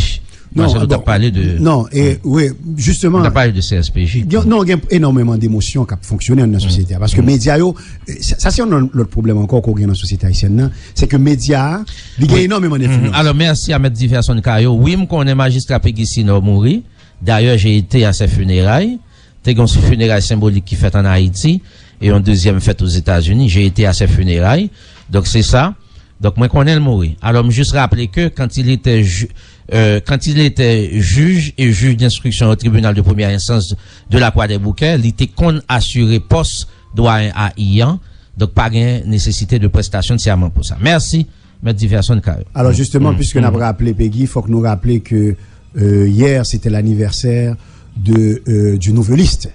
non, Marcel, ou t ap pale de, non, e, wi, jisteman, ou t ap pale de C S P J. Gen, non, gen enòmeman de emosyon k ap fonksyone anndan sosyete a. Paske medya yo, e, sa, sa se yon lòt pwoblèm ankò ke w gen nan sosyete ayisyèn nan, se ke medya a, li gen enòmeman enfliyans. Alò, mèsi a Mèt Diverson Caillot. Wi, m konnen majistra Peggy Sinor mouri. D'ailleurs, j'ai été à ses funérailles. Te gen yon fineray senbolik ki fèt ann Ayiti e yon dezyèm fèt Ozetazini. J'ai été à ses funérailles. Donk, se sa. Donk, mwen konnen l mouri. Alò, m jis raple ke quand il était ju-, euh, quand il était juge et juge d'instruction au tribunal de première instance de la Croix des Bouquets, li te konn asire pòs dwayen A I an. Donk, pa gen nesesite de prestasyon de serment pou sa. Mèsi, Mèt Diverson Caillot. Alors, justement, puisque n ap raple, Peggy, fòk nou raple ke, euh, hier, c'était l'anniversaire de, euh, du Nouvelliste.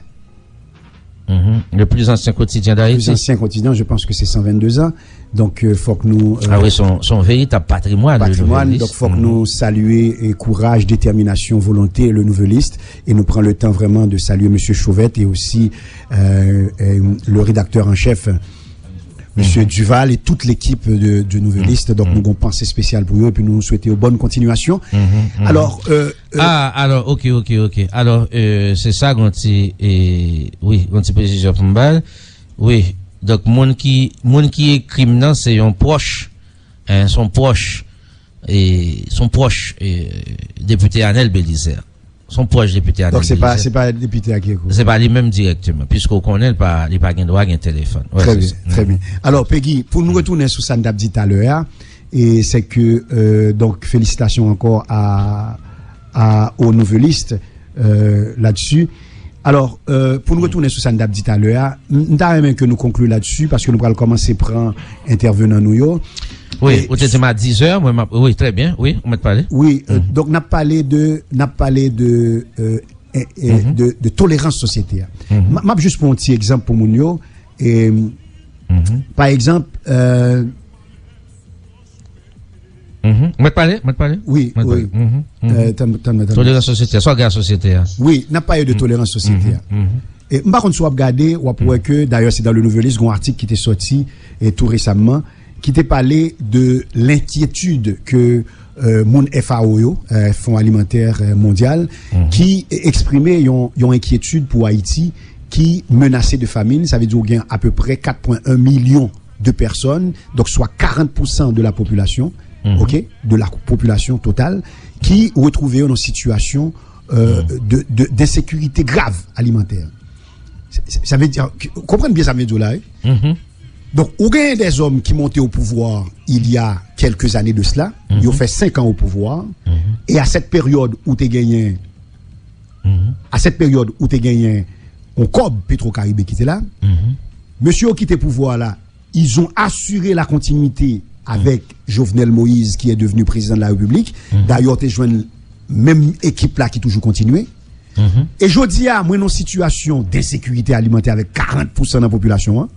Mhm. Le plus ancien quotidien d'Haïti. Le plus ancien quotidien, je pense que c'est cent vingt-deux ans. Donk, euh, fòk nou, euh, ah wi, se yon, se yon veritab patrimwàn, le patrimwàn, Nouvelliste. Donk, fòk nou salye, e, kouraj, detèminasyon, volonte, le Nouvelliste. E nou pran le tan vrèman de salye mesye Chauvette e osi, euh, euh, le rédacteur en chef, mesye Duval e tout lekip de, de Nouvelliste. Donk, nou gon panse espesyal pou yo, epi nou swete yo bòn kontinyasyon. Alò, euh, euh, ah, alò, ok, ok, ok. Alò, euh, se sa, gon ti, e, wi, gon ti presizyon pou m ba l. Wi, donk, moun ki, moun ki ekri m nan, se yon pwòch, en, se yon pwòch, e, se yon pwòch, e, depite Anèl Belizaire. Se yon pwòch depite Anèl Belizaire. Donk, se pa, se pa depite a ki ekri w? Se pa li menm dirèkteman, piske w konnen li pa, li pa gen dwa gen telefòn. Wi, trè byen, trè byen. Alò, Peggy, pou nou retounen sou sa n t ap di talè a, e se ke, euh, donk, felisitasyon ankò a, a, au Nouvelliste, euh, là-dessus. Alò, euh, pou nou retounen sou sa n t ap di talè a, m, m ta renmen ke nou konkli là-dessus, paske nou pral kòmanse pran entèvenan nou yo. Wi, ou te di m a dizè, mwen, m ap, wi, trè byen, wi, ou mèt pale. Wi, euh, donk, n ap pale de, n ap pale de, euh, e, e, de, de tolerans sosyete a. M, m ap jis pran yon ti egzanp pou moun yo. E, pa egzanp, euh, Mèt pale, mèt pale. Wi, wi. Euh, tann, tann, tann. Tolerans sosyete a, sa w gen a sosyete a. Wi, n ap pale de tolerans sosyete a. E m pa konn si w ap gade, w ap wè ke, dayè, se dans le Nouvelliste, gon atik ki te sòti, e, tou resamman, ki te pale de lenkyetid ke, euh, moun F A O yo, euh, Fonds Alimentaire, euh, Mondial, ki e-, eksprime yon, yon enkyetid pou Ayiti ki menase de famine. Sa vle di ou gen apeprè kat pwen en milyon de pèsòn, donk swa karant pousan de la popilasyon, ok, de la popilasyon total, ki retwouve yo nan sitiyasyon, euh, de, de, d'insécurité grave alimentaire. Sa, sa, sa vle di, konprann byen sa m vle di w la, wi. Donk, ou genyen des hommes ki monte au pouvoir il y a quelques années de cela, yo fè senk an au pouvoir, e a cette période ou te genyen, a cette période ou te genyen yon kòb Petro Caribe ki te la, mesye yo kite pouvwa la, ils ont assuré la continuité avec Jovenel Moïse, qui est devenu président de la République. Dayè, te jwenn menm ekip la ki toujou kontinye. E jodi a, mwen nan sitiyasyon d'insécurité alimentaire avèk karant pousan nan popilasyon an.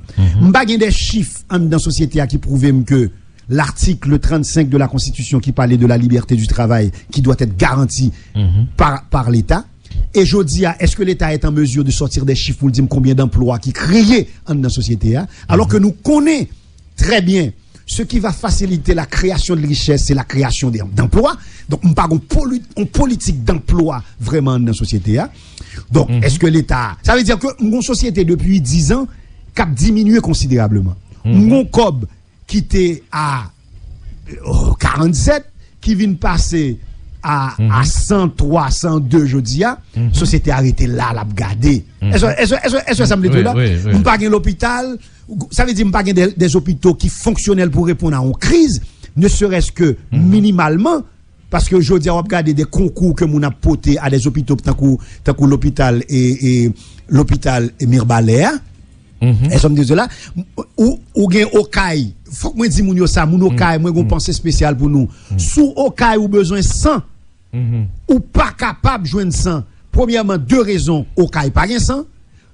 M pa gen de chif anndan sosyete a ki pwouve m ke l'article trente-cinq de la Constitution qui parlait de la liberté du travail qui doit être garantie par, par l'État. E jodi a, est-ce que l'État est en mesure de sortir des chiffres pou l di m konbyen d'anplwa ki kreye anndan sosyete a? Alors que nou konnen trè byen, ce qui va faciliter la création de richesse, c'est la création de, d'emplois. Donk, m pa gon poli-, yon politik d'anplwa vrèman anndan sosyete a. Donk, est-ce que l'État, sa vle di ke m gon sosyete depi diz an k ap diminye konsiderableman. M gon kòb ki te a, oh, karannsèt, ki vin pase a, a san twa, san de jodi a, sosyete a rete la, l ap gade. Èske, èske, èske, èske sa m vle di w la? M pa gen lopital, sa vle di m pa gen de, des hôpitaux ki fonksyonèl pou reponn a yon kriz, ne serait-ce que minimalman, paske jodi a w ap gade de konkou ke moun ap pote a des hôpitaux tankou, tankou lopital e, e lopital Mirbalè a, Èske m di w la? Ou, ou gen Okay, Fòk mwen di moun yo sa, moun Okay, mwen gen yon panse espesyal pou nou. Si w Okay ou bezwen san, ou pa kapab jwenn san. Premyèman, de rezon, Okay pa gen san.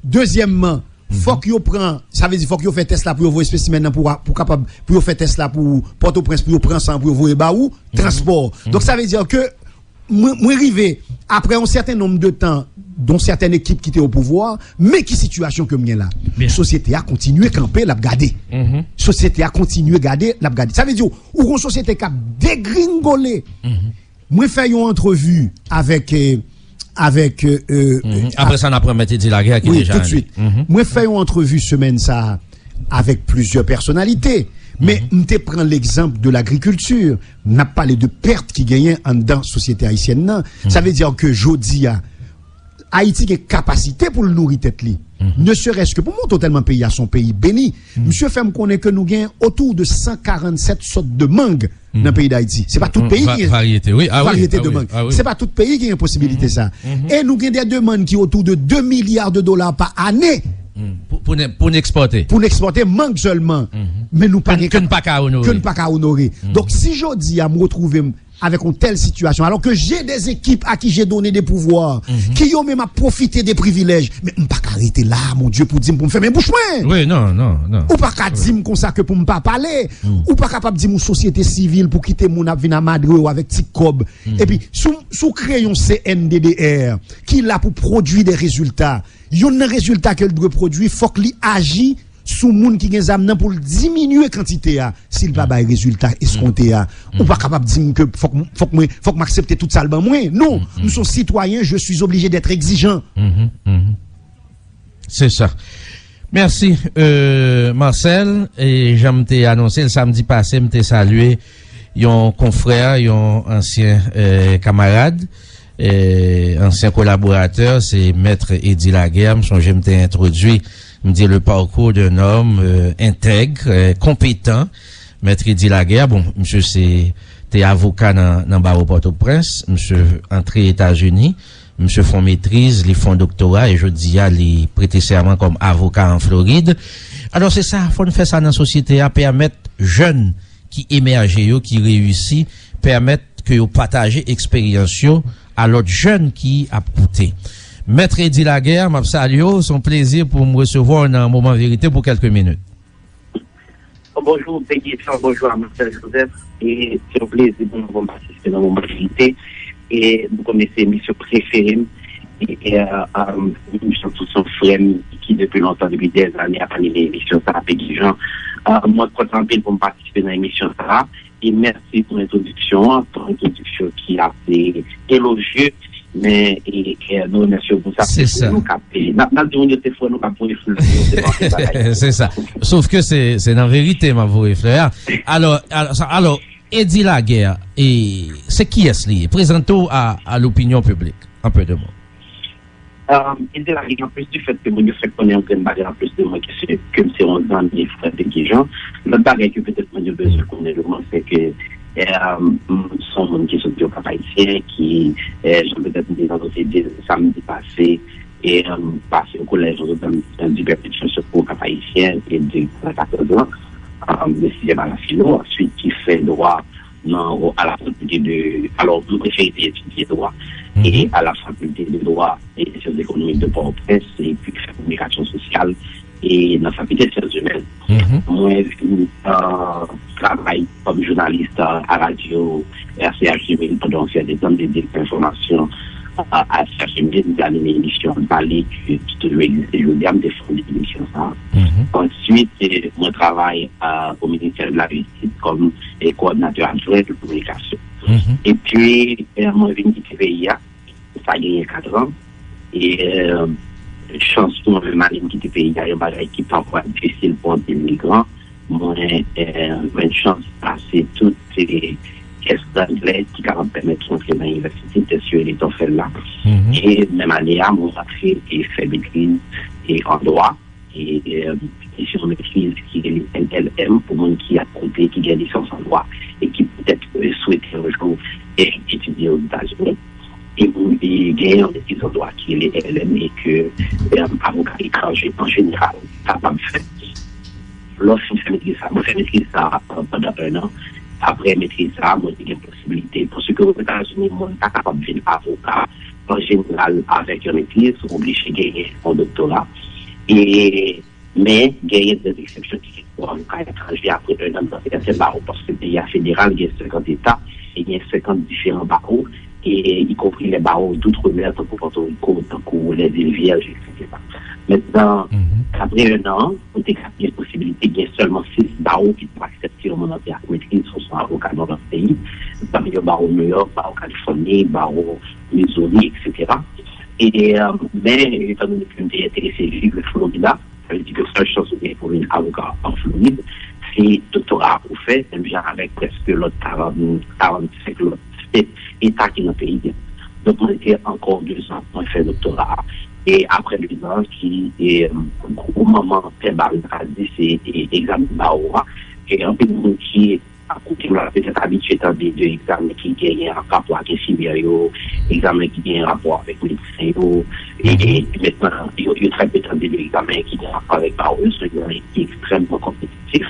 Dezyèmman, fòk yo pran, sa vle di fòk yo fè tès la pou yo voye espesimen nan pou, pou kapab, pou yo fè tès la pou Pòtoprens, pou yo pran san, pou yo voye ba ou, transpò. Donk sa vle di ke mwen, mwen rive, apre yon sèten nonb de tan, yon sèten ekip ki te o pouvwa, men ki sitiyasyon ke m gen la. Sosyete a kontinye kanpe, l ap gade. Sosyete a kontinye gade, l ap gade. Sa vle di, ou gon sosyete k ap degringole. Mwen fè yon antrevi avèk, euh, avèk, euh, euh, Apre sa, n ap pran Mèt Edi Lagè ki wi, deja tout de suite. Mwen fè yon antrevi semèn sa a avèk plizyè pèsonalite. Men m te pran legzanp de lagrikilti. N ap pale de pèt ki genyen anndan sosyete ayisyèn nan. Sa vle di ke jodi a, Ayiti gen kapasite pou l nouri tèt li. Ne serait-ce que pou montre w tèlman peyi a se yon peyi beni. Misye fè m konnen ke nou gen otou de san karannsèt sòt de mang nan peyi Dayiti. Se pa tout peyi ki gen varyete, wi. Ah, wi, varyete ah, de wi, mang. Ah, wi. Se pa tout peyi ki gen posibilite sa. E nou gen de demann ki otou de de milya de dola pa ane. Pou, pou n, pou n ekspòte. Pou n ekspòte mang sèlman. Men nou pa gen Ke n pa ka onore. Ke n pa ka onore. Donk si jodi a m retwouve m avèk yon tèl sitiyasyon, alors que j'ai des équipes à qui j'ai donné des pouvoirs, ki yo menm ap pwofite de privilèj, men m pa ka rete la, mon Dieu, pou di m pou m fèmen bouch mwen. Wi, non, non, non. Ou pa ka di m konsa ke pou m pa pale. Ou pa kapab di m yon sosyete sivil pou kite moun ap vin amadre yo avèk ti kòb. Epi, si w, si w kreye yon C N D D R ki la pou pwodui de rezilta, youn nan rezilta ke l dwe pwodui, fòk li aji sou moun ki gen zam nan pou l diminye kantite a. Si l pa bay rezilta eskonte a, ou pa kapab di m ke fòk, fòk mwen, fòk m aksepte tout sa l ban mwen. Non, m se yon sitwayen, je suis obligé d'être exigeant. Se sa. Mèsi, euh, Marcel. E jan m te anonse l, samdi pase, m te salye yon konfrè, yon ansyen, euh, kamarad, euh, ansyen kolaboratè, se Mèt Edi Lagè. M sonje m te entwodui, m di, le parcours d'un homme, euh, intègre, euh, konpetan. Mèt Edi Lagè, bon, misye se, te avoka nan, nan bawo Pòtoprens, misye antre Etazini, misye fè yon metriz, li fè yon doktora, e jodi a, li prete sèman kòm avoka an Florid. Alò, se sa, fò n fè sa nan sosyete a, pèmèt jèn ki emèje yo, ki reyisi, pèmèt ke yo pataje eksperyans yo a lòt jèn ki ap koute. Mèt Edi Lagè, m ap salye w, se yon plezi pou m resevwa w nan Moman Verite pou kèlke minit. Bonjou, Peggy Jean, bonjou a Marcel Joseph. E se yon plezi pou mwen pou m patisipe nan Moman Verite. E m konnen se emisyon prefere m. E, e, e, m jan tou se yon frè m ki depi lontan, depi dèzane ap anime emisyon sa a, Peggy Jean. E, mwen kontan anpil pou m patisipe nan emisyon sa a. E mèsi pou entwodiksyon an, pou entwodiksyon ki ase elojye. Men, e, e, nou remèsye w pou sa. Se sa. Nou ka, e, n ap, n ap di moun yo se frè nou k ap voye flè, yo se pa anpil bagay. Se sa. Sof ke se, se nan verite m ap voye flè a. Alò, alò, sa, alò, Edi Lagè, e, se kiyès li ye? Prezante w a, a lopinyon piblik, en peu de mots. Um, Edi Lagè, anplis di fèt ke moun yo fèk konnen yon grenn bagay anplis de mwen, ke se, ke m se yon zanmi frè Peggy Jean, lòt bagay ke petèt moun yo bezwen konnen de mwen, se ke, um, m se yon moun ki soti Okap Ayisyen, ki, eh, jan petèt m te tande w te di l samdi pase, e, um, pase o kolèj Notre-Dame du Perpétuel Secours Cap-Haïtien, e direktè katòz lan, um, de sizyèm a la filo, answit ki fè dwa nan, à la faculté de, alò, mwen prefere di etidye dwa, e à la faculté de droit et sciences économiques de Port-au-Prince, epi fè kominikasyon sosyal, e nan fakilte syans imèn. Mwen vin, euh, travay kòm jounalis, euh, a radyo R C H deux mille pandan yon sèten tan, m te direktè enfòmasyon, euh, a R C H deux mille, m te anime emisyon Pale ki, ki toujou egziste jodi a, m te fonde emisyon sa. Answit, eh, mwen travay, euh, o ministè de la jistis kòm, eh, kowòdinatè adjwen de kominikasyon. Epi, eh, mwen vin kite peyi a, sa genyen katran. E, eh, chans pou mwen menm ale m kite peyi a, yon bagay ki pafwa difisil pou anpil migran. Mwen, eh, jwenn chans pase tout, eh, tès anglè ki kapab pèmèt ou antre nan inivèsite, tès yo rele TOEFL la. E menm ane a, mwen rantre e fè metriz e an dwa. E, e, e se yon metriz ki rele L L M pou moun ki ap koute, ki gen lisans an dwa e ki petèt, eh, swete yon jou, eh, etidye Ozetazini. E pou, e genyen yon metriz an dwa ki rele L L M e ke, eh, avoka etranje an jeneral kapab fè. Lè w fin fè metriz sa, mwen fè metriz sa, euh, pandan enn an. Apre metriz sa, mwen te gen posibilite, paske Ozetazini, moun pa kapab vin avoka an jeneral avèk yon metriz, ou oblije genyen yon doktora. E, men, genyen de eksepsyon ki gen pou avoka etranje apre enn an nan sèten bawo, paske peyi a federal, gen senkant eta, e gen senkant diferan bawo, e ikonpri lè bawo d'outre-mer, tankou Pòtoriko, tankou Lèzil Vyèj, et cetera. Mentnan, apre enn an, ou te ka gen posibilite gen sèlman sis bawo ki t ap aksepte yon moun antre ak metriz, oswa avoka nan lòt peyi, pami yo bawo Nouyòk, bawo Kalifòni, bawo Mizori, et cetera. E, euh, men, etan done ke m te enterese viv Florida, sa vle di ke sèl chans ou gen pou vin avoka an Florid, se doktora a pou fè, menm jan avèk prèske lòt karant, karannsenk lòt eta ki nan peyi a. Donk, mwen rete ankò dezan, mwen fè doktora a. E apre dezan, ki, e, gwo manman pè bal, nou ka di, se, e, egzamen bawo a. E anpil moun ki ap koute m la, petèt abitye tande de egzamen ki genyen rapò ak enfimyè yo, egzamen ki genyen rapò avèk medsen yo, e, e mentnan, yo, yo trè pe tande de egzamen ki genyen rapò avèk bawo yo, se yon egzamen ki ekstrèmman konpetitif,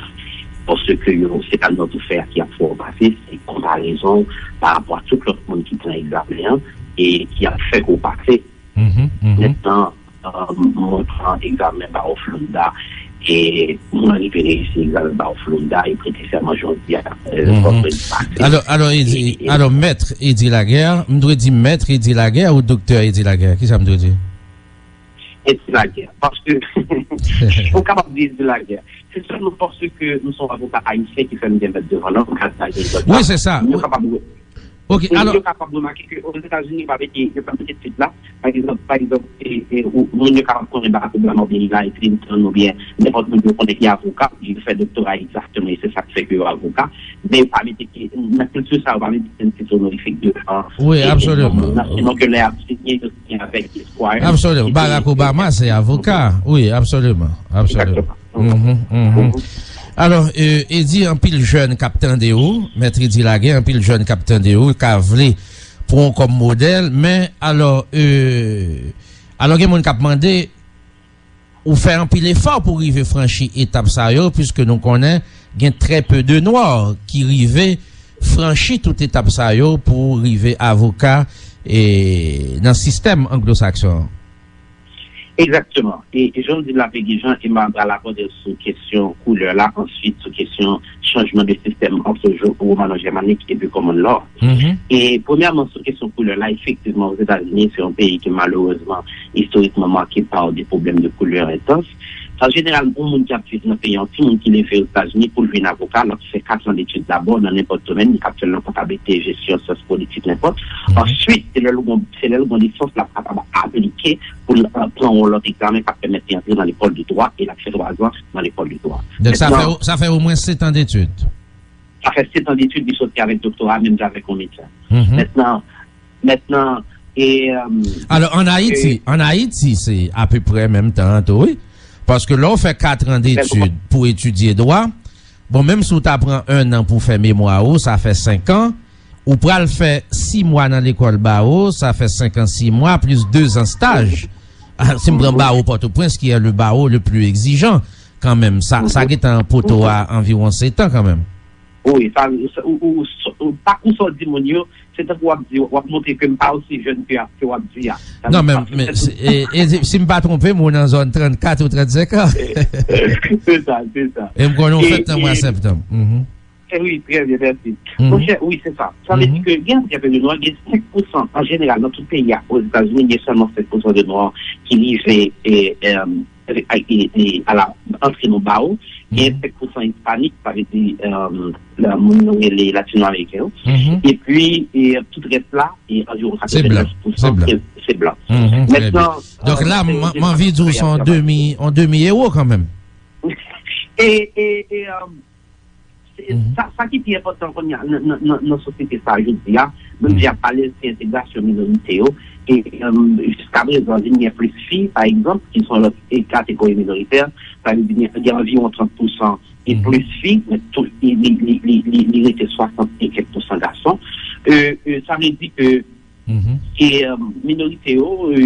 paske yo, se pa nòt ou fè a ki ap fè w pase, se konparezon pa rapò a tout lòt moun ki pran egzamen an e ki ap fè ke w pase. Mentnan, euh, mwen pran egzamen bawo Florida, e mwen rive reyisi egzamen bawo Florida, e prete sèman jodi a, euh, vandredi pase. Alò, alò, Edi, e, e, alò, mèt Edi Laguerre, m dwe di mèt Edi Laguerre ou doktè Edi Laguerre? Kisa m dwe di? Edi Laguerre. Paske, ou kapab di Edi Laguerre. Se sèlman paske nou se yon avoka ayisyen ki fè nou gen mèt devan non, nou ka di Edi Laguerre. Wi, se sa. Nou kapab Ok, moun alò yo kapab remake ke Ozetazini yo pa mete, yo pa mete tit la. Pa egzanp, pa egzanp, e, e, ou, moun yo kapab konnen Barack Obama oubyen Hillary Clinton oubyen nenpòt moun yo konnen ki avoka, yo fè doktora egzakteman, e se sa k fè ke yo avoka. Men yo pa mete ki, nan kilti sa, yo pa mete tit onorifik devan. Wi, e, e, absoliman. Non, non, non, ke lè y ap siyen, yo siyen avèk Esquire. Absoliman. Barack Obama, se avoka. Wi, absoliman. Absoliman. Egzakteman. Mhm, mhm. Alò, euh, Edi, anpil jèn k ap tande w, mèt Edi Laguerre, anpil jèn k ap tande w, ka vle pran w kòm modèl, men alò, euh, alò gen moun k ap mande, ou fè anpil efò pou rive franchi etap sa yo, piske nou konnen gen trè pe de nwa ki rive franchi tout etap sa yo pou rive avoka, e, nan sistèm anglo-sakson an. Egzakteman. E, e jan w di l la, Pegi Jean, e m a pral abòde l sou kesyon koulè la, answit sou kesyon chanjman de sistèm ant jo-, womano-jèmanik epi common law. E premyèman, sou kesyon koulè la, efektivman, Ozetazini, se yon peyi ki malerezman, istorikman make pa de pwoblèm de koulè entans. An jeneral, yon moun ki ap viv nan peyi a, yon timoun ki leve Ozetazini pou l vin avoka, l ap fè kat an detid dabò nan nenpòt domèn, li ka fè l nan kontablite, jesyon, syans politik, nenpòt. Answit, se lè l gon, se lè l gon lisans, l ap kapab aplike pou l, euh, pran yon lòt egzamen k ap pèmèt li antre nan lekòl de dwa e l ap fè twa zan nan lekòl de dwa. Donk, sa fè, sa fè omwen sèt an detid. Sa fè sèt an detid, li soti avèk doktora, menm jan avèk yon medsen. Mentnan, mentnan, e, euh, Alò, ann Ayiti, e ann Ayiti, se apeprè menm tan an tou, wi. Paske lè w fè kat an detid pou etidye dwa, bon, menm si w ta pran enn an pou fè memwa ou, sa fè senk an, ou pral fè sis mwa nan lekòl bawo, sa fè senk an sis mwa, plis de zan staj. Si m pran bawo Pòtoprens, ki est le barreau le plus exigeant, kanmenm, sa, sa gentan poto a anviwon sèt an kanmenm. Wi, sa, ou, ou, ou, ou, pakou sa w di moun yo, se tankou w ap di, w ap montre ke m pa osi jèn ke, ke w ap di a. Non, men, men, e, e, si m pa twonpe m, ou nan zòn trannkat ou trannsenk an. Se sa, se sa. E m konnen w fèt nan mwa septanm. E wi, trè byen, mèsi. Monchè, wi, se sa. Sa vle di ke gen anpil de nwa, gen senk pousan, an jeneral, nan tout peyi a, Ozetazini, gen sèlman senk pousan de nwa ki rive, e, e, e, e, e, ala, antre nan bawo. Gen senk pousan ispanik, sa vle di, e, la, moun nou rele latino-ameriken yo. Epi, e, tout rès la, e, anviwon katrevenndis pousan, se, se blan. Mentnan, donk la, m anvi di w se yon demi, yon demi ewo kanmenm. E, e, e, e, Sa, sa ki pi enpòtan kounye a nan, nan, nan, nan sosyete sa a jodi a, menm jan y ap pale de entegrasyon minorite yo, e, e, jiska prezan, vin gen plis fi, pa egzanp, ki se yon lòt, e, kategori minoritè, sa vle di gen, gen anviwon trant pousan e plis fi, men tou, li, li, li, li, li, li rete swasannsenk pousan gason. E, e, sa vle di ke Mhm. E, euh, minorite yo, euh,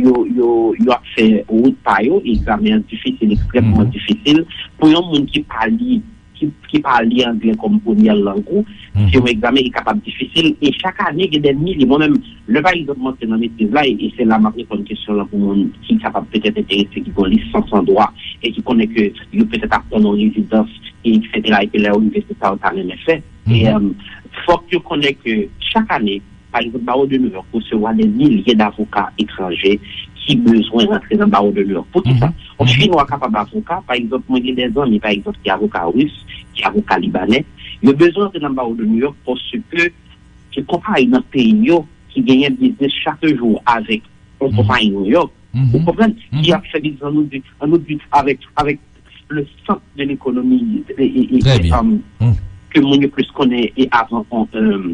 yo, yo, yo ap fè wout pa yo, egzamen an difisil, ekstrèmman difisil. Pou yon moun ki pa li, ki, ki pa li anglè kòm premyè lang ou, se yon egzamen ki kapab difisil. E chak ane, gen dè milye. Mwen menm, lè pa egzanp, mwen antre nan metriz la, e, e se la m ap reponn kesyon lan pou moun ki kapab petèt enterese, ki gen yon lisans an dwa, e ki konnen ke yo petèt ap tann yon rezidans, e etsetera, e ke lè yo rive, se sa yo ta renmen fè. E, euh, fòk yo konnen ke chak ane, pa egzanp, Bawo de Nouyòk resevwa dè milye davoka etranje ki bezwen rantre nan Bawo de Nouyòk. Poukisa? Yon Chinwa kapab avoka, pa egzanp, mwen gen dè zanmi, pa egzanp, ki avoka ris, ki avoka libanè. Yo bezwen rantre nan Bawo de Nouyòk paske se konpayi nan peyi yo ki genyen biznis chak jou avèk yon konpayi Nouyòk. Ou konprann? Ki ap fè biznis, annou di, annou di, avèk, avèk le sant de lekonomi e, e, e, e, um, ke moun yo plis konnen e avan on, um,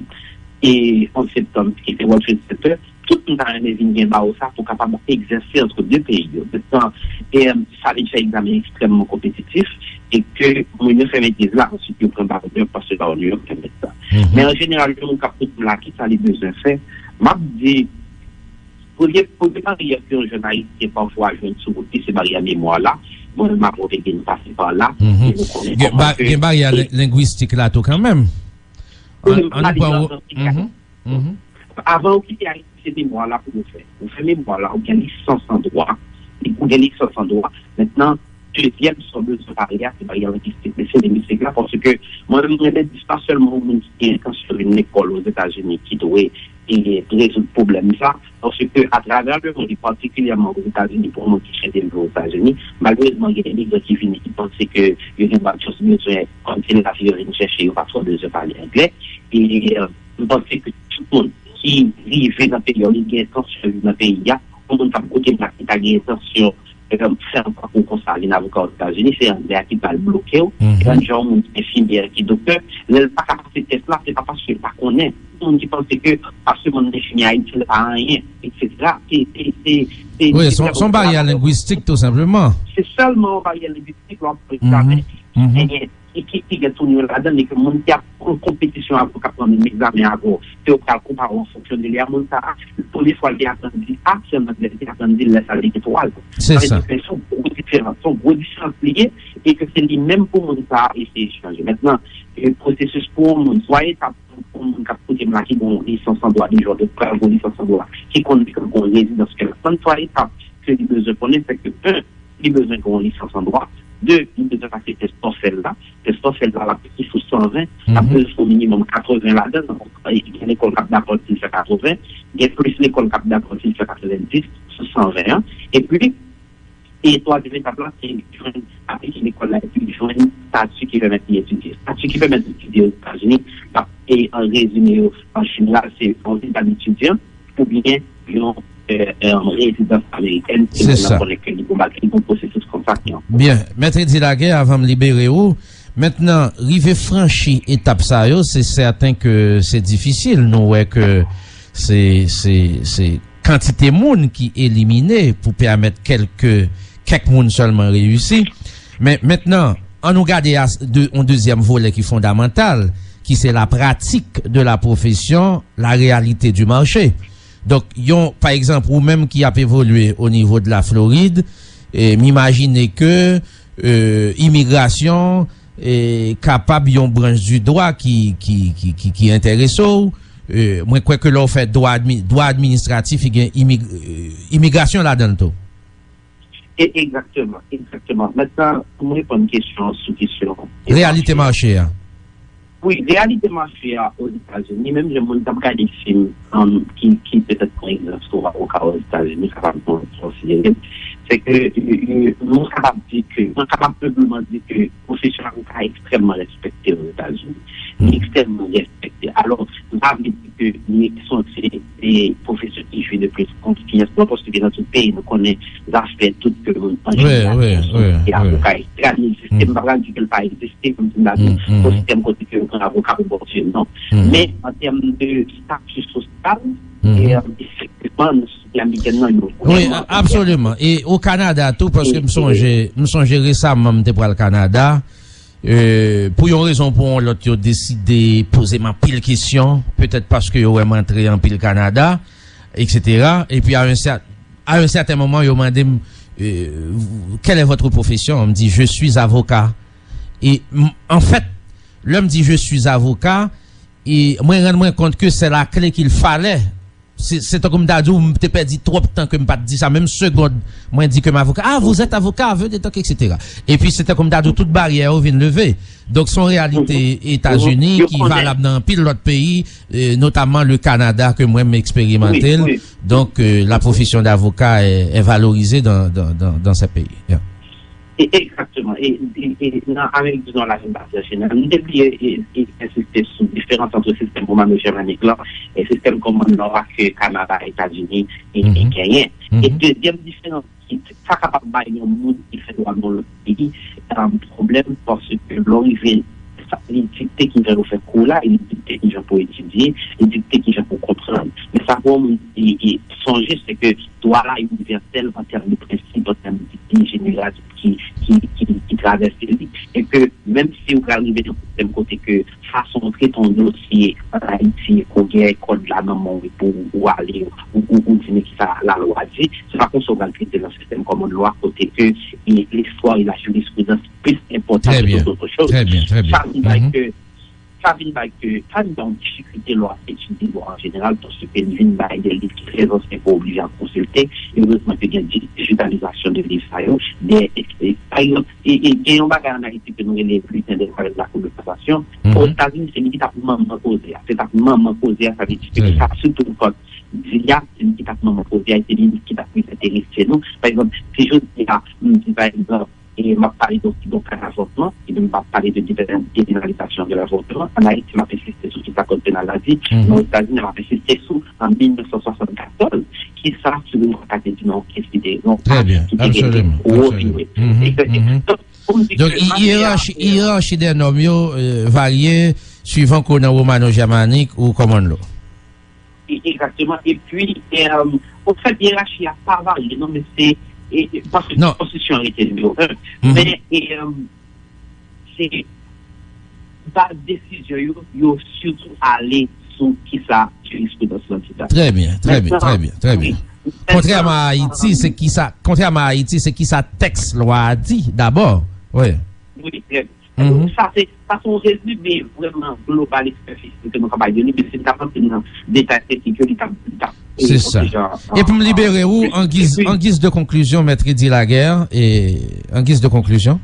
e onz septanm, ki te World Trade Center, tout moun ta renmen vin gen bawo sa pou kapab egzèse ant de peyi yo. Mentnan, e, um, sa vin fè egzamen ekstrèmman konpetitif e ke moun yo fè metriz la, answit yo pran bawo Nouyòk paske bawo Nouyòk pèmèt sa. Men an jeneral, yon moun k ap koute m la, kisa li bezwen fè? M ap di, premye, premye baryè ke yon jèn ayisyen pafwa jwenn sou wout li, se baryè memwa la. Mwen menm, m ap reveye n pase pa la. E nou konnen kòman ke gen baryè lengwistik la tou kanmenm. An nou pran. Avan ou kite Ayiti, se memwa la pou ou fè. Ou fè memwa la, ou gen lisans an dwa. Ou gen lisans an dwa. Mentnan, dezyèm sa w bezwen pale a, se baryè lengwistik. Men se lengwistik la, paske mwen menm, mwen renmen di, se pa sèlman yon moun ki gen entansyon vin lekòl Ozetazini ki dwe e rezoud pwoblèm sa, paske atravè lemonn, e patikilyèman Ozetazini, pou yon moun ki chèche viv Ozetazini, malerezman, gen imigran ki vini, ki panse ke yo gen bòn chans, bezwen, kòm se lavi yo vin chèche, yo pa twò bezwen pale anglè. E, euh, m panse ke tout moun ki rive nan peyi a, li gen entansyon viv nan peyi a, yon moun k ap koute m la, ki ta gen entansyon fè yon pakou konsa, vin avoka Ozetazini, se anglè a ki pral bloke w. Epi jan yon moun ki enfimyè, ki doktè, lè l pa ka pase tès la, se pa paske l pa konnen. Yon moun ki panse ke paske moun nan enfimyè Ayiti, l pa anyen, etsetera. Se, se, se, se, wi, se se yon, se yon baryè lengwistik, tou senpleman. Se sèlman yon baryè lengwistik, lè w ap fè egzamen. Genyen e ki, ki gen tou nou ladan, e ke moun ki ap pran konpetisyon avè w, k ap pran menm egzamen avè w, se yo k pral konpare w an fonksyon de li a. Moun sa a, premye fwa l te aprann di A, se an anglè li te aprann di l, lè sa a li gen twa zan. Se sa. Sa vle di ke se yon gwo diferans, se yon gwo diferans li ye, e ke se li menm pou moun sa a eseye chanje. Mentnan, e pwosesis pou yon moun, twa etap pou yon moun k ap koute m la ki gen yon lisans an dwa deja, ou pral gen yon lisans an dwa, ki konn li gen yon rezidans ke l ap tann, twa etap ke li bezwen konnen, se ke, en, li bezwen gen yon lisans an dwa. De, li bezwen pase tès TOEFL la. Tès TOEFL la, l ap ki sou san ven. L ap bezwen fè yon minimòm katreven ladan l. Gen lekòl k ap dakò di l fè katreven. Gen plis lekòl k ap dakò di l fè katrevendis sou san ven an. Epi, e twazyèm etap la, se jwenn, aplike lekòl la, epi jwenn estati ki pèmèt li etidye. Estati ki pèmèt li etidye Ozetazini, l ap, e an rezime yo, an jeneral, se yon viza etidyan, oubyen yon, e, e, rezidans amerikèn, ke moun nan konnen ke li gon bagay, li gon pwosesis konsa ki an kous. Byen, Mèt Eddy Laguerre, avan m libere w, mentnan, rive franchi etap sa yo, se sèten ke se difisil. Nou wè ke se, se, se kantite moun ki elimine pou pèmèt kèlke, kèk moun sèlman reyisi. Men mentnan, an nou gade a, de, yon dezyèm volè ki fondamantal, ki se la pratique de la profession, la réalité du marché. Donk, yon, pa egzanp, ou menm ki ap evolye o nivo de la Florid, e m imajine ke, e, imigrasyon, e, kapab yon branch du droit ki, ki, ki, ki, ki enterese w. E, mwen kwè ke lè w fè dwa admi-, dwa administratif, i gen imig-, e, imigrasyon ladan l tou. E, egzakteman, egzakteman. Mentnan, pou mwen reponn kesyon an sou kesyon reyalite mache a. Wi, reyalite mache a Ozetazini, menm jan moun k ap gade fim, um, ki, ki petèt pran egzanp sou avoka Ozetazini, kapab kon-, konsidere, se ke, e, e, nou kapab di ke, mwen kapab enbleman di ke pwofesyon avoka ekstrèmman respekte Ozetazini. Li ekstrèmman respekte. Alò, sa pa vle di ke li se, se, se pwofesyon ki jwi de plis konfyans, non, paske nan tout peyi, nou konnen zafè tout ke moun an jeneral, e avoka, e sistèm, m pa pral di ke l pa egziste, kòm si m ta di, se yon sistèm kote ke yo pran avoka pou bòdye, non. Men, an tèm de stati sosyal, e, efektivman, nan sosyete amerikèn nan, yo vrèman, absoliman. E o Kanada tou, paske m sonje, m sonje resaman, m te pral Kanada, euh, pou yon rezon ou pou yon lòt, yo deside poze m anpil kesyon, petèt paske yo wè m antre anpil Kanada, et cetera. Epi, à un cer-, à un certain moment, yo mande m, euh, quelle est votre profession? M di, je suis avocat. E, m, anfèt, lè m di je suis avocat, e mwen rann mwen kont ke c'est la clé qu'il fallait. Se, se tankou m ta di w, m te pèdi twòp tan ke m pa t di sa. Menm segond, mwen di ke m avoka. Ah, vous êtes avocat, venez donc, et cetera. Epi se tankou m ta di w, tout baryè yo vin leve. Donk, se yon reyalite Etazini ki valab nan anpil lòt peyi, euh, notamment le Canada, ke mwen m eksperimante l. Donk, euh, la profession d'avocat est, est valorisée dans, dans, dans, dans ces pays. Yeah. E, egzakteman. E, e, e nan Amerik di Nò, la vin pase an jeneral. M te bliye e, e, ensiste sou diferans ant sistèm womano-jèmanik lan e sistèm common law a ke Kanada, Etazini e, e genyen. E dezyèm diferans ki sa kapab bay yon moun ki fè dwa nan lòt peyi, um, pwoblèm, paske lè w rive, sa, li dikte ki jan yo fè kou la, li dikte ki jan pou etidye, li dikte ki jan pou konprann. Men sa pou yon moun e, e, sonje, se ke dwa la inivèsèl an tèm de prensip, an tèm de jeneral ki, ki, ki, ki travèse li, e ke menm si ou pral rive nan sistèm kote ke fason ou trete yon dosye an Ayiti, ke w gen kòd la nan men w, epi w ale, ou, ou, ou di men kisa lalwa di, se pa konsa ou pral trete nan sistèm common law kote ke e, listwa e la jirisprudans plis enpòtan ke tout otre choz. Sa vin bay ke sa vin bay ke, sa vin bay yon difikilte lè w ap etidye dwa an jeneral, paske li vin bay de liv ki trè ansyen ke w oblije ap konsilte. Erezman ke gen dijitalizasyon de liv sa yo. De, e, e, pa egzanp, e, e, gen yon bagay an Ayiti ke nou rele bulletin des parrains de la Cour de cassation. Ozetazini, se li ki t ap manman koze a. Se t ap manman koze a, sa vle di ke sa, sitou kòd di a, se li ki t ap manman koze a, e se li ki t ap plis enterese nou. Pa egzanp, si jodi a, m di, pa egzanp, e m ap pale de, de ka avòtman, e m ap pale de depenalizasyon de lavòtman. An Ayiti, m ap ensiste sou kisa kòd penal la di, men Ozetazini, m ap ensiste sou, an mil nèf san swasann katòz, kisa Supreme Court la te di nan yon kes ki te, nan yon ka ki te rele Roe v. Wade. E ke, donk, pou m di ke mafya, iyerachi, iyerachi dè nòm yo, euh, varye suivan ke w nan womano-jèmanik ou common law. E, egzakteman. Epi, e, anfèt, yerachi a pa varye, non, men se, e, e, paske konstitisyon an rete nimewo en. Men, e, se, baz desizyon yo, yo sitou ale sou kisa jirisprudans lan di la. Trè byen, trè byen, trè byen, trè byen. Kontrèman a Ayiti, se kisa, kontrèman a Ayiti, se kisa tèks lwa a di dabò. Wi. Wi, trè byen. Sa se, sa se yon rezime vrèman global e sipèfisyèl ke nou ka bay de li, men si n t ap antre nan detay teknik yo, li t ap, li t ap, e, se sa. Epi m libere ou an giz, an giz de konklizyon, Mèt Rudy Laguerre, e, an giz de konklizyon.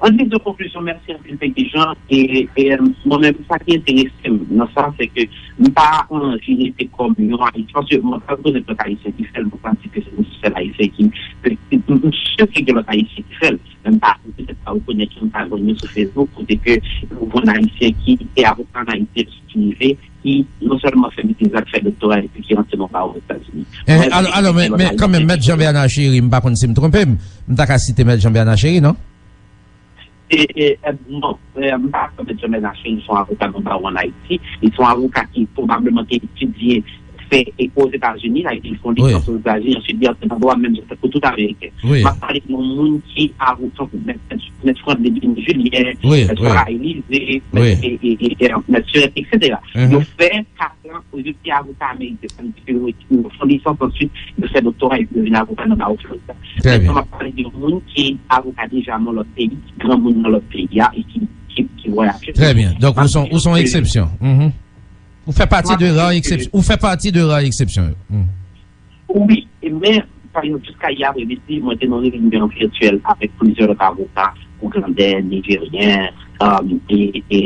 An giz de konklizyon, mèsi anpil, Peggy Jean, e, e, mwen menm, sa ki enterese m nan sa, se ke m pa anvi rete kòm yon Ayisyen, paske mwen pa rekonèt lòt Ayisyen ki fè l, mwen pa di ke se yon sèl Ayisyen ki, m, m si ke gen lòt Ayisyen ki fè l. Men m pa, petèt pa rekonèt yo, m pa jwenn yo sou Facebook, kote ke ou jwenn Ayisyen ki te avoka an Ayiti, ki rive, ki non sèlman fè metrizal, ki fè doktora, epi ki rantre nan bawo Ozetazini. Eh, alò, alò, men, men kanmenm, Mèt Jean Bernard Chéry, m pa konn si m twonpe m, m ta ka site Mèt Jean Bernard Chéry, non? E, e, e, non, e, m pa kwè Mèt Jean Bernard Chéry se yon avoka nan bawo an Ayiti, li se yon avoka ki pwobableman te etidye fè e Ozetazini, la, li fè yon lisans Ozetazini, answit li antre nan dwa menm jan tankou tout Ameriken. M ap pale de yon moun ki avoka tankou mèt, mèt, mèt Franklin Denis Julien, mèt Farah Elysée, mèt, e, e, e, e, mèt Surette, et cetera. Yo fè kat an, yo te avoka ameriken, sa vle di ke yo, yo fè yon lisans, answit, yo fè doktora, epi yo vin avoka nan bawo Florid la. Trè byen. Mèt Jean, m ap pale de yon moun ki avoka deja nan lòt peyi, ki granmoun nan lòt peyi a, e ki, ki, ki vwayaje. Trè byen. Donk, ou se yon, ou se yon eksepsyon. Ou fè pati de rare eksepsyon. Ou fè pati de rare eksepsyon yo. Wi, e men, pa egzanp, jiska yè apremidi, mwen te nan yon reyinyon vityèl avèk plizyè lòt avoka, ougandè, nijeryen, e, e,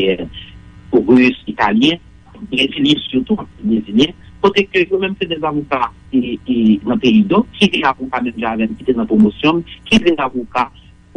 ris, italyen, brezilyen sitou, brezilyen, kote ke yo menm se de avoka, e, e, nan peyi yo, ki te avoka menm jan avè m, ki te nan pwomosyon m, ki vin avoka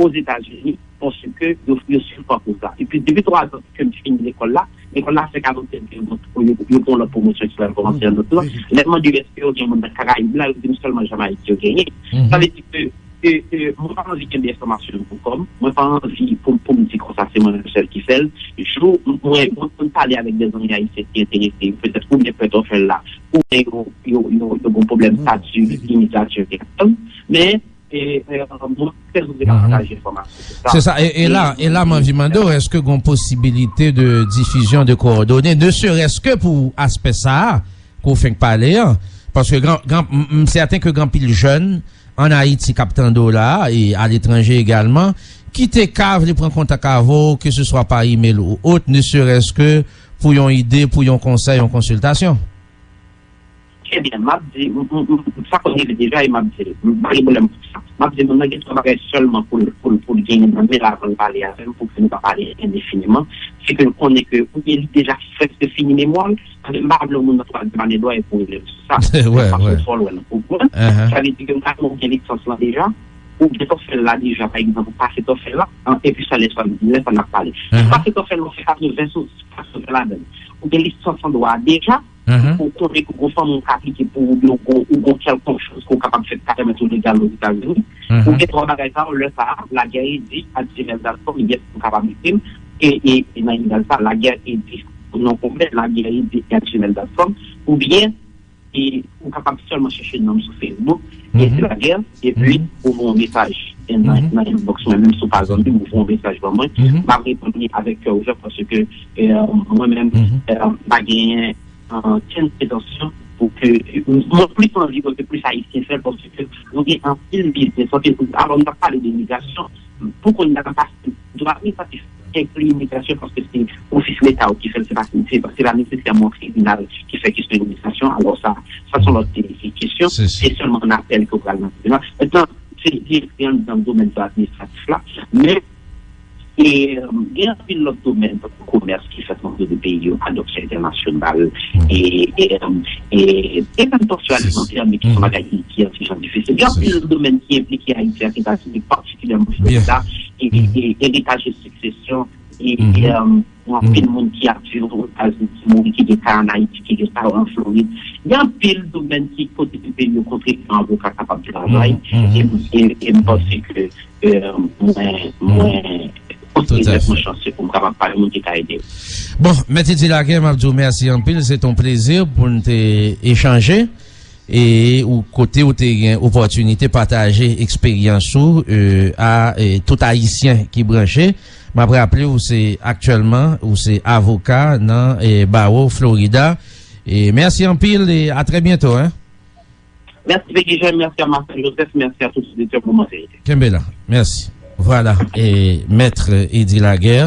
Ozetazini, paske yo, yo swiv pa koz la. Epi, depi twa zan ke m fini lekòl la, lekòl la fèk anonse ke yo, yo, yo pran lòt pwomosyon ki pral kòmanse an out lan. Lè m mande yo èske yo gen moun nan Karayib la, yo di m sèlman Jamayik yo genyen. Sa vle di ke, ke, ke mwen pa anvi kenbe enfòmasyon yo pou kò m. Mwen pa anvi pou, pou m di konsa se mwen menm sèl ki fè l. Jou, mwen, mwen konn pale avèk de zanmi ayisyen ki enterese, petèt oubyen pèt yo fè l la, oubyen yo, yo, yo, yo gen pwoblèm estati imigrasyon ki ap tann. Men, E, e, mwen, trè zonje ka pataje enfòmasyon sou sa. Se sa, e, e la, e la, m anvi mande w, èske gen posibilite de diffusion de coordonnées, ne serait-ce que pou aspè sa a, ke w fenk pale an? Paske gran, gran, m, m sèten ke gen anpil jèn an Ayiti k ap tande w la, e aletranje egalman, ki te ka vle pran kontak avè w, ke se swa pa email ou autre, ne serait-ce que pou yon ide, pou yon konsèy, yon konsiltasyon. Trè byen, m ap di, m, m, m, sa konn rive deja e m ap di l. M pa gen pwoblèm pou sa. M ap di moun nan gen twa bagay sèlman pou l, pou l, pou l genyen nan men l avan l pale avè m, pou ke nou pa pale endefiniman. Se ke l konnen ke oubyen li deja prèske fini memwa l, paske m pa vle yon moun nan twazyèm ane dwa e pou rele m sou sa. Wè, paske wè. Fò l wè l, ou konprann? Sa vle di ke m ka gen TOEFL lan deja, ou gen TOEFL la deja, pa egzanp, ou pase TOEFL la, an, epi sa lè sa, lè sa n ap pale. Ou pase TOEFL la, ou fè katreven sou katreven ladan l. Ou gen lisans an dwa deja, ou konnen ke gon fanmi ou ka aplike pou ou, oubyen ou gon, ou gon kèlkonk chans ke ou kapab fè ki ka pèmèt ou legal Ozetazini. Ou gen twa bagay sa yo, lè sa a, lagè edi at gmail dot com, yes, ou kapab ekri m, e, e, e nan email sa, lagè edi, non konplè, lagè edi at gmail dot com, oubyen, e, ou kapab sèlman chèche non m sou Facebook, Edi Lagè, epi ou voye yon mesaj, e, nan, nan inbox mwen, menm si w pa zanmi m, ou voye yon mesaj ban mwen, m ap reponn li avèk kè ouvè, paske, e, mwen menm, e, m pa genyen, e, okenn pretansyon pou ke, mwen plis anvi pou ke plis Ayisyen fè l, paske nou gen anpil biznis, anpil, alò, m t ap pale de imigrasyon, pou kounye a, m pase dwa administratif enkli imigrasyon, paske se ofis leta yo ki fè l, se pa, se pa, se pa nesesèman tribinal ki fè kesyon imigrasyon, alò sa, sa se yon lòt, e, e, kesyon, se sèlman an apèl ke w pral nan tribinal. Mentnan, se, se, se anndan domèn administratif la, men, e, gen anpil lòt domèn, tankou komès ki fèt nan de peyi yo, adopsyon entènasyonal, e, e, e, e menm tansyon alimantè, men ki se yon bagay ki, ki yon ti jan difisil. Gen anpil domèn ki enplike Ayiti ak Etazini, patikilyèman Florida, e, e, e, eritaj e siksesyon, e, e, e, anpil moun ki ap viv Ozetazini, ki mouri, ki gen kay an Ayiti, ki gen kay an Florid. Gen anpil domèn ki kote ke peyi yo kontribye, avoka kapab travay. E, e, e m panse ke, e, mwen, mwen, mwen chanse pou m kapab pale moun ki ka ede. Bon, Mèt Edi Lagè, m ap di w mèsi anpil. Se te yon plezi pou n te echanje. E ou, kote ou te gen opòtinite pataje eksperyans ou, e, a, e, tout Ayisyen ki branche. M ap raple w, se aktyèlman, ou se avoka nan, e, bawo Florida. E mèsi anpil e a trè byento, en. Mèsi, Peggy Jean, mèsi a Marcel Joseph, mèsi a tout oditè Moman Verite. Kenbe la. Mèsi. Vwala, e, Mèt Edi Lagè,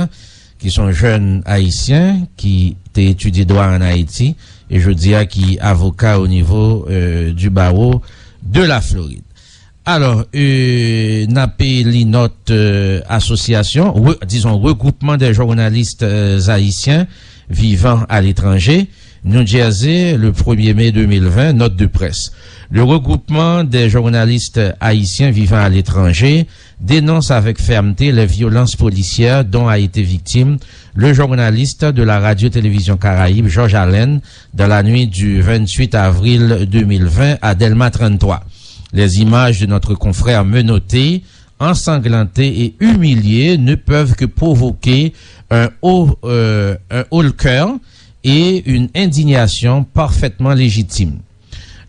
ki se yon jèn ayisyen ki te etidye dwa an Ayiti, e jodi a ki avoka o nivo, e, du barreau de la Floride. Alò, e, n ape li nòt, e, asosyasyon, re-, dizon, Regroupement des journalistes, e, haïtiens vivant à l'étranger, New Jersey, le premier mai deux mille vingt, note de presse. Le regroupement des journalistes haïtiens vivant à l'étranger dénonce avec fermeté les violences policières dont a été victime le journaliste de la Radio-Télévision Caraïbe, Georges Allen, dans la nuit du vingt-huit avril deux mille vingt à Delma trente-trois. Les images de notre confrère menotté, ensanglanté et humilié ne peuvent que provoquer un haut, euh, un haut le cœur et une indignation parfaitement légitime.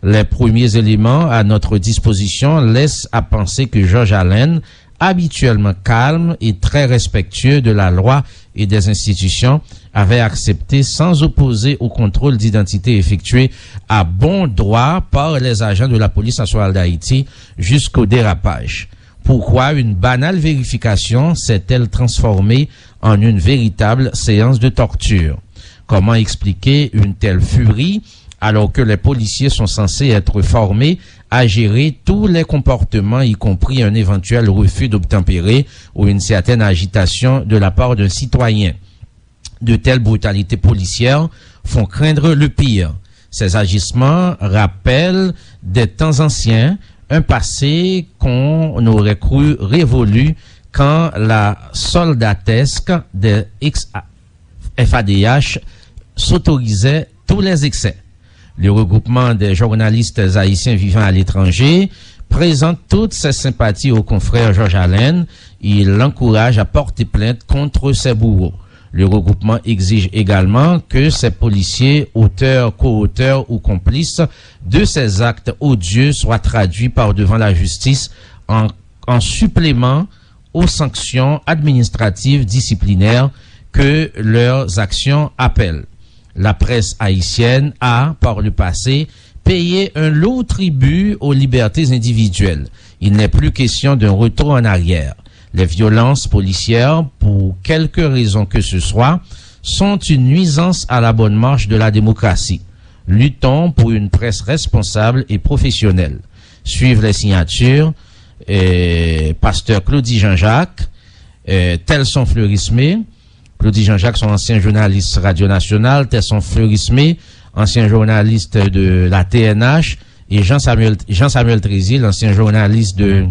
Les premiers éléments à notre disposition laissent à penser que Georges Allen, habituellement calme et très respectueux de la loi et des institutions, avait accepté sans opposer au contrôle d'identité effectué à bon droit par les agents de la Police nationale d'Haïti jusqu'au dérapage. Pourquoi une banale vérification s'est-elle transformée en une véritable séance de torture? Comment expliquer une telle furie alors que les policiers sont censés être formés à gérer tous les comportements, y compris un éventuel refus d'obtempérer ou une certaine agitation de la part d'un citoyen? De telles brutalités policières font craindre le pire. Ces agissements rappellent des temps anciens un passé qu'on aurait cru révolu quand la soldatesque des ex-F A D H s'autorisait tous les excès. Le regroupement des journalistes haïtiens vivant à l'étranger présente toutes ses sympathies au confrère Georges Allen. Il l'encourage à porter plainte contre ses bourreaux. Le regroupement exige également que ces policiers, auteurs, co-auteurs ou complices de ces actes odieux soient traduits par devant la justice en, en supplément aux sanctions administratives disciplinaires que leurs actions appellent. La presse haïtienne a, par le passé, payé un lourd tribut aux libertés individuelles. Il n'est plus question d'un retour en arrière. Les violences policières, pour quelque raison que ce soit, sont une nuisance à la bonne marche de la démocratie. Luttons pour une presse responsable et professionnelle. Suivent les signatures, euh, Pasteur Claudy Jean-Jacques, euh, Telson Fleurismé. Claudy Jean-Jacques, se yon ansyen jounalis Radyo Nasyonal, Telson Fleurismé, ansyen jounalis de la T N H, e Jean Samuel, Jean Samuel Trésil, ansyen jounalis de,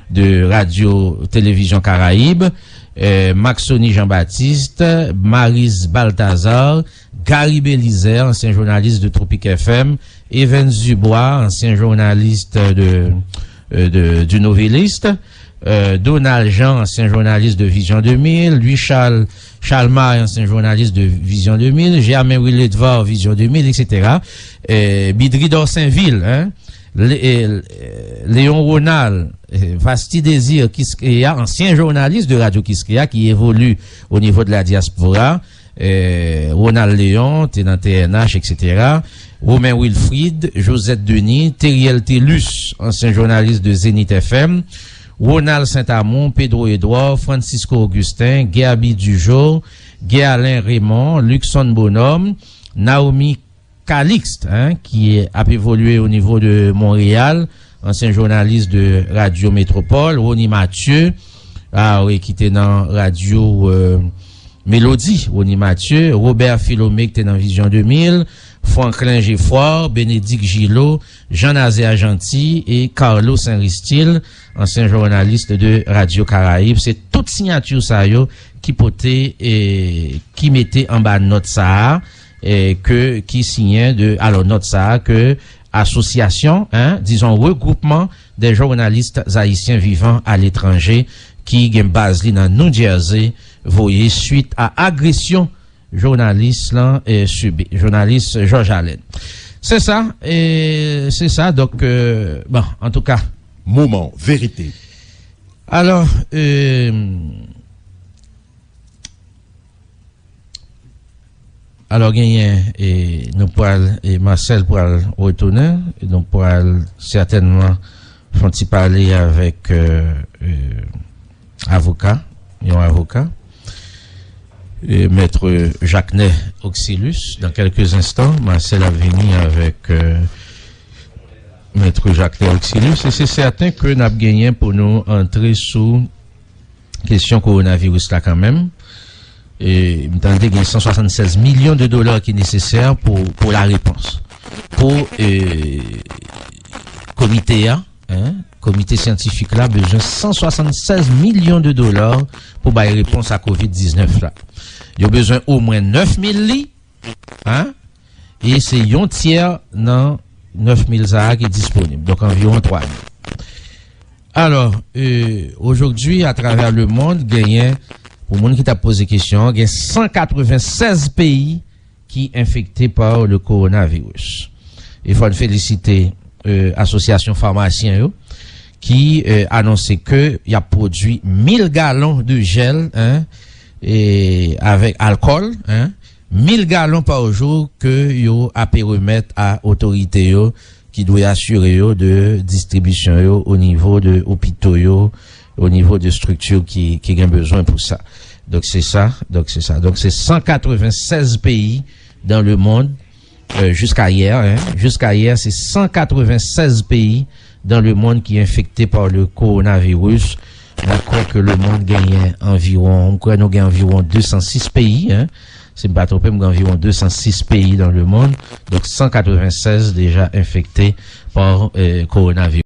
de Radyo Televizyon Karayib, euh, Maxony Jean-Baptiste, Maryse Balthazard, Gary Belizaire, ansyen jounalis de Tropic F M, Evens Dubois, ansyen jounalis de, euh, de, du Nouvelliste, euh, Donald Jean, ansyen jounalis de Vision deux mille, Louis Charles Chalmay, ansyen jounalis de Vision deux mille, Germain Willedvar, Vision deux mille, et cetera. Euh, Bidri Dorsainville, hein, Lé-, euh, Léon Ronald, euh, Vasti Désir Kiskeya, ansyen jounalis de Radio Kiskeya ki evolye au niveau de la diaspora, euh, Ronald Léon, te nan T N H, et cetera. Romain Wilfrid, Josette Denis, Theriel Thelus, ansyen jounalis de Zenith F M, Ronald Saint-Amand, Pedro Edouard, Francisco Augustin, Guerby Dujour, Guerlain Raymond, Luckson Bonhomme, Naomi Calixte, hein, ki ap evolye o nivo de Montréal, ansyen jounalis de Radio Métropole, Rony Mathieu, ah oui, ki te nan radyo, euh, Mélodie, Rony Mathieu, Robert Philomé ki te nan Vision deux mille, Franklin Geffrard, Bénédicte Gillot, Jean Nazaire Jeanty e Carlo Saint-Ristil, ansyen jounalis de Radio Caraïbes. Se tout siyati sa yo ki pote, e, ki mete anba nòt sa a, e, ke, ki siyen de, alò, nòt sa a ke asosyasyon, hein, dizon, regroupement des journalistes haïtiens vivant à l'étranger ki gen baz li nan New Jersey, voye suit a agresyon jounalis lan, e, sibi, jounalis George Allen. Se sa, e, se sa, donk, e, bon, antouka. Moman verite. Alò, e, Alò, genyen, e, nou pral, e, Marcel pral retounen, e nou pral sètènman fè yon ti pale avèk, e, e, avoka, yon avoka, e, Mèt Jacquenay Auxilus. Dans quelques instants, Marcel ap vini avèk, e, Mèt Jacquenay Auxilus. E se sèten ke n ap genyen pou nou antre sou kesyon kowonaviris la kanmenm. E, m tande gen san swasannsèz milyon de dola ki nesesè pou, pou la repons. Pou, e, komite a, hein, komite syantifik la bezwen san swasannsèz milyon de dola pou bay repons a kovid diznèf la. Yo bezwen omwen nèf mil li, hein, e se yon tyè nan nèf mil sa a ki disponib. Donk, anviwon twa mil. Alò, e, aujourd'hui, à travers le monde, genyen, pou moun ki t ap poze kesyon an, gen san katrevennsèz peyi ki enfekte pa le coronavirus. E fò n felisite, e, asosyasyon famasyen yo ki, e, anonse ke y ap pwodui mil galon de jèl, hein, e avèk alkòl, hein, mil galon pa jou ke yo ape remèt a otorite yo ki dwe asire yo de distribisyon yo o nivo de opito yo, o nivo de estrikti ki, ki gen bezwen pou sa. Donk, se sa, donk, se sa. Donk, se san katrevennsèz peyi dans le monde, euh, jusqu'à hier, hein, jusqu'à hier, se san katrevennsèz peyi dans le monde ki enfekte pa le coronavirus. Mwen kwè ke lemonn genyen anviwon, mwen kwè nou gen anviwon de san sis peyi, hein. Si m pa twonpe m, gen anviwon de san sis peyi dans le monde. Donk, san katrevennsèz deja enfekte pa, euh, coronavirus.